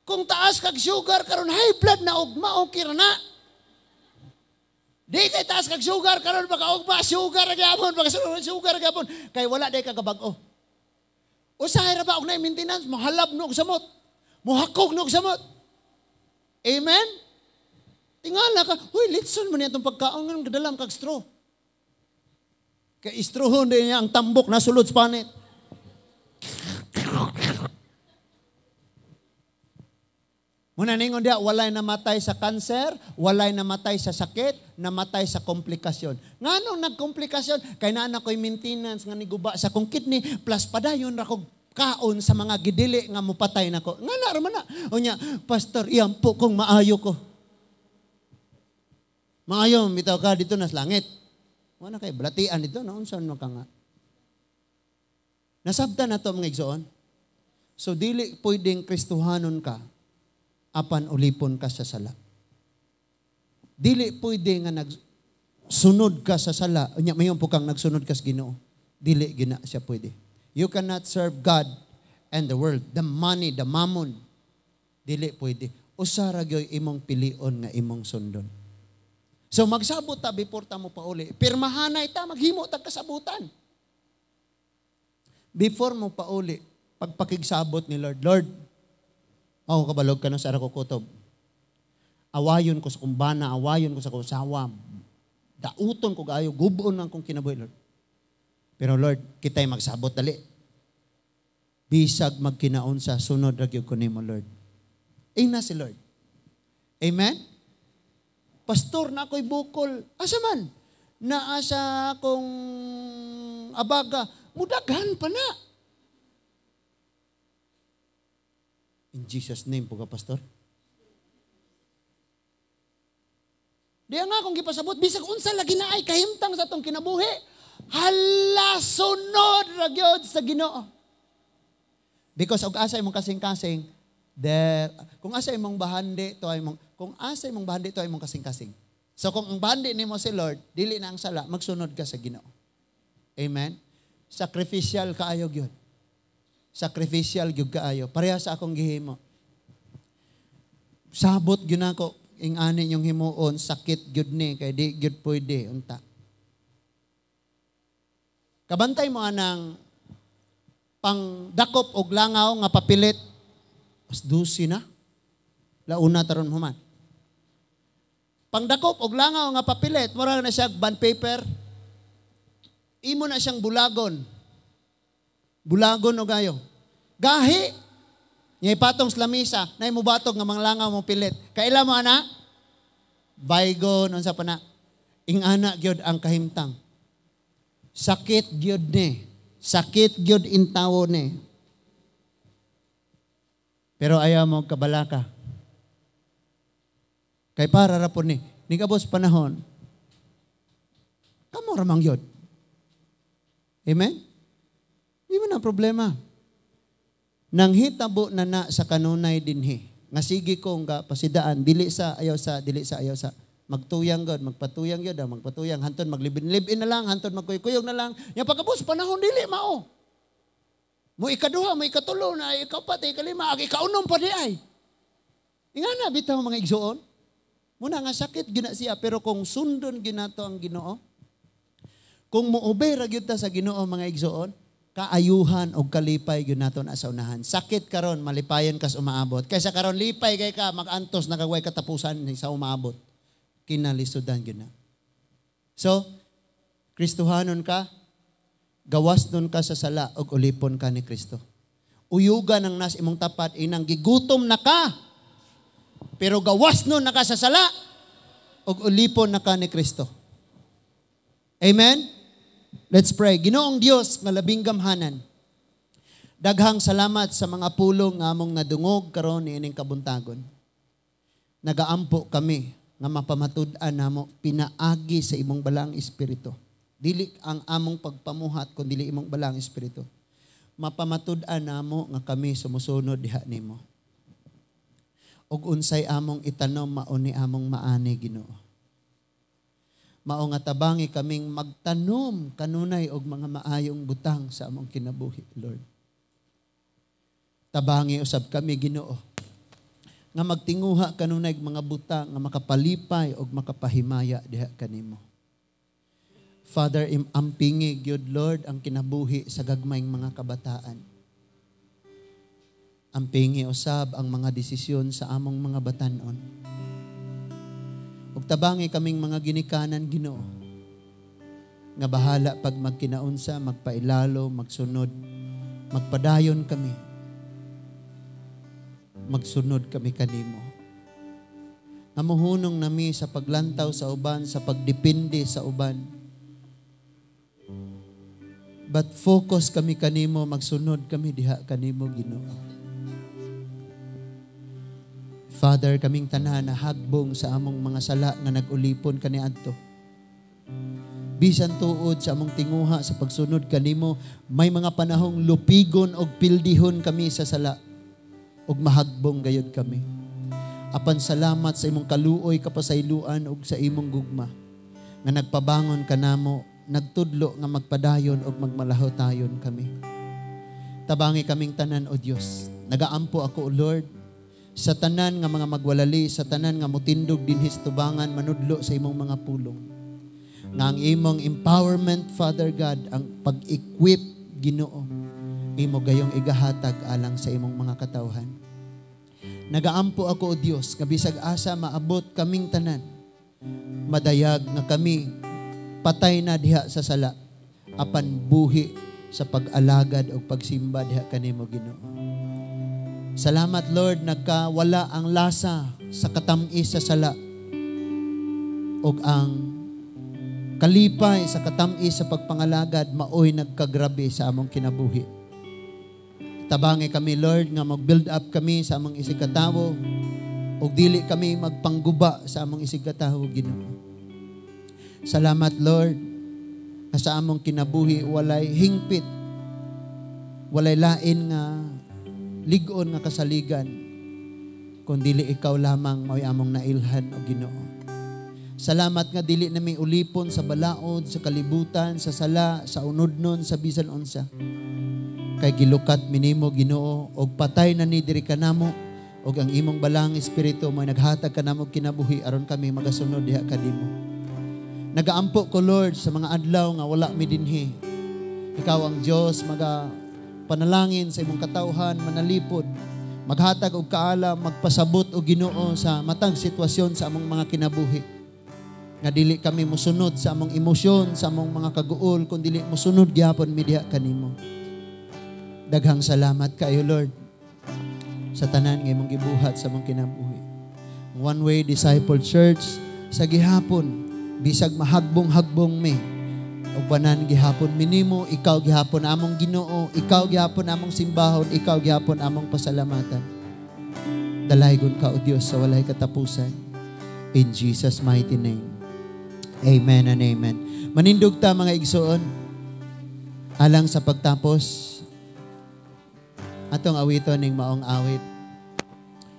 Kung taas kag sugar karon, high blood na ugma, okay ra na. Di kay taas kag sugar karon, baka ugma, sugar gyapon, baka sugar gyapon. Kay wala day kagabag-o. Usahay ra ba og na maintenance, mohalab no og samot. Mohakog no og samot. Amen? Tingala ka, huy, litson mo niya itong pagkaon ng gadalam kag straw. Kay istrohon din niya ang tambok na sulod sa panit. Muna ningon diya, walay namatay sa kanser, walay namatay sa sakit, namatay sa komplikasyon. Nganong nagkomplikasyon? Kay naa na ko'y maintenance nga niguba sa kong kidney, plus padayon ra kog kaon sa mga gidili nga mupatay nako. Ngana ra man na. Unya, pastor, iyam po kung maayo ko. Maayo, bitaw ka dito na sa langit. Wala kay balatian dito, no? Unsa man ka nga. Nasabtan na to, mga igsoon. So dili pwedeng Kristohanon ka apan ulipon ka sa sala. Dili pwede nga nagsunod ka sa sala, unya mayon po kang nagsunod ka sa Ginoo. Dili gina siya pwede. You cannot serve God and the world, the money, the mammon. Dili pwede. Usa ra gyoy imong pilion nga imong sundon. So magsabot ta before ta mo pauli. Pirmahanay ta, maghimo ta kasabutan. Before mo pauli, pagpakigsabot ni Lord, "Lord, ako kabalog ka no sa ko kutob. Awayon ko sa kumbana, awayon ko sa kusawa. Dauton ko kaayo, gubon ang kong kinabuhi, Lord. Pero Lord, kita'y magsabot dali. Bisag magkinaon sa sunod ra gyud ko nimo, Lord." Ingna si Lord. Amen? "Pastor, na ako'y bukol." "Asa man?" "Naa sa akong abaga." "Mudaghan pa na." "In Jesus' name po ka, Pastor." Di nga akong gipasabot, bisag unsa lagi na ay kahimtang sa atong kinabuhi. Hala, sunod ra gyud sa Ginoo. Because og asa imong kasing-kasing, there, kung asa imong bahandi to ay imong, kung asa imong bahandi to ay imong kasing-kasing. So kung ang bahandi nimo si Lord, dili na ang sala, magsunod ka sa Ginoo. Amen? Sacrificial kaayo gyud. Sacrificial gyud kaayo. Pareha sa akong gihimo. Sabot gyud nako ing ani yung himuon, sakit gyud ni kay di gyud pwede unta. Kabantay mo anang pangdakop og langaw nga papilit. 12 na. Launa taron human. Pangdakop og langaw nga papilit, mura na siya bond paper. Imo na siyang bulagon. Bulagon og ayo. Gahi. Nya ipatong sa lamisa, na imo batog nga mga langaw mo pilit. Kaila mo ana? Baygon unsa pa na? Ingana gyud ang kahimtang. Sakit gyud ni. Sakit gyud intawo ni. Pero ayaw mo kabalaka. Kay para ra po ni. Nigabos panahon, kamo ramang yun. Amen? Di mo na problema. Nang hitabo na na sa kanunay dinhi, nga sige ko nga pasidaan, dili sa ayaw sa, dili sa ayaw sa. Magtuyang God, magpatuyang yun, magpatuyang, hantod maglibin-libin na lang, hantod magkuyog na lang. Yang pagkabos panahon, dili mao. Mo ikaduha, mo ikatulo, na ikapat, ikalima, ag ikaunom pa di ay. Ingana bitaw mga igsoon. Muna nga sakit gina siya, pero kung sundon ginato ang Ginoo, kung muobey ra gyud ta sa Ginoo mga igsoon, kaayuhan og kalipay gyud nato na sa unahan. Sakit karon, malipayon kas umaabot. Kaysa karon lipay kay ka, magantos na kagway katapusan sa umaabot. Kinalisudan gyud na. So, Kristohanon ka, gawas nun ka sa sala og ulipon ka ni Kristo. Uyuga ng nas imong tapat inang gigutom na ka. Pero gawas nun na ka sa sala og ulipon na ka ni Kristo. Amen? Let's pray. Ginoong Dios nga labing gamhanan, daghang salamat sa mga pulong nga among nadungog karon niining kabuntagon. Nagaampo kami nga mapamatud-an namo pinaagi sa imong balang espiritu. Dili ang among pagpamuhat kun dili imong balang espiritu. Mapamatud-an namo nga kami sumusunod diha nimo. Ug unsay among itanom mao ni among maani, Ginoo. Mao nga tabangi kaming magtanom kanunay og mga maayong butang sa among kinabuhi, Lord. Tabangi usab kami, Ginoo, nga magtinguha kanunay og mga butang nga makapalipay og makapahimaya diha kanimo. Father, ampingi gyud, Lord, ang kinabuhi sa gagmayng mga kabataan. Ampingi usab ang mga desisyon sa among mga batan-on. Ug tabangi kaming mga ginikanan, Ginoo, nga bahala pag magkinaunsa, magpailalo, magsunod, magpadayon kami. Magsunod kami kanimo. Nga muhunong nami sa paglantaw sa uban, sa pagdepende sa uban. But focus kami kanimo, magsunod kami diha kanimo, Ginoo. Father, kaming tanan na hagbong sa among mga sala nga nag-ulipon kaniadto. Bisan tuod sa among tinguha sa pagsunod kanimo, may mga panahong lupigon og pildihon kami sa sala ug mahagbong gayud kami. Apan salamat sa imong kaluoy, kapasayloan ug sa imong gugma nga nagpabangon kanamo, nagtudlo nga magpadayon ug magmalahotayon kami. Tabangi kaming tanan, O Dios. Nagaampo ako, O Lord, sa tanan nga mga magwalali, sa tanan nga mutindog dinhi sa tubangan, manudlo sa imong mga pulong. Nga ang imong empowerment, Father God, ang pag-equip, Ginoo, imo gayong igahatag alang sa imong mga katawhan. Nagaampo ako, O Dios, nga bisag asa maabot kaming tanan, madayag nga kami patay na diha sa sala, apan buhi sa pag-alagad o pagsimba diha kanimo, Ginoo. Salamat, Lord, nagkawala ang lasa sa katam-is sa sala ug ang kalipay sa katam-is sa pagpangalagad maoy nagkagrabe sa among kinabuhi. Tabangi kami, Lord, nga mag-build up kami sa among isigkatawo ug dili kami magpangguba sa among isigkatawo, Ginoo. Salamat, Lord, nga sa among kinabuhi walay hingpit, walay lain nga lig-on nga kasaligan, kung dili ikaw lamang mao'y among nailhan, o Ginoo. Salamat nga dili nami ulipon sa balaod, sa kalibutan, sa sala, sa unodnon, sa bisan unsa. Kay gilukat minimo, Ginoo, og patay na ni diri kanamo og ang imong Balaang Espiritu mo naghatag kanamo kinabuhi aron kami magasunod diha kanimo. Nagaampo ko, Lord, sa mga adlaw nga wala mi dinhi. Ikaw ang Dios maga panalangin sa imong katawhan, manalipod, maghatag og kaalam, magpasabot og Ginoo sa matag sitwasyon sa among mga kinabuhi. Nga dili kami musunod sa among emosyon, sa among mga kaguol, kun dili musunod gyapon mi diha kanimo. Daghang salamat kayo, Lord, sa tanan nga imong gibuhat sa among kinabuhi. One Way Disciple Church, sa gihapon, bisag mahagbong-hagbong mi, ubanan gihapon minimo, ikaw gihapon among Ginoo, ikaw gihapon among simbahon, ikaw gihapon among pasalamatan. Dalaygon ka, O Dios, sa walay katapusan. In Jesus' mighty name. Amen and amen. Manindog ta, mga igsoon, alang sa pagtapos, atong awiton ning maong awit.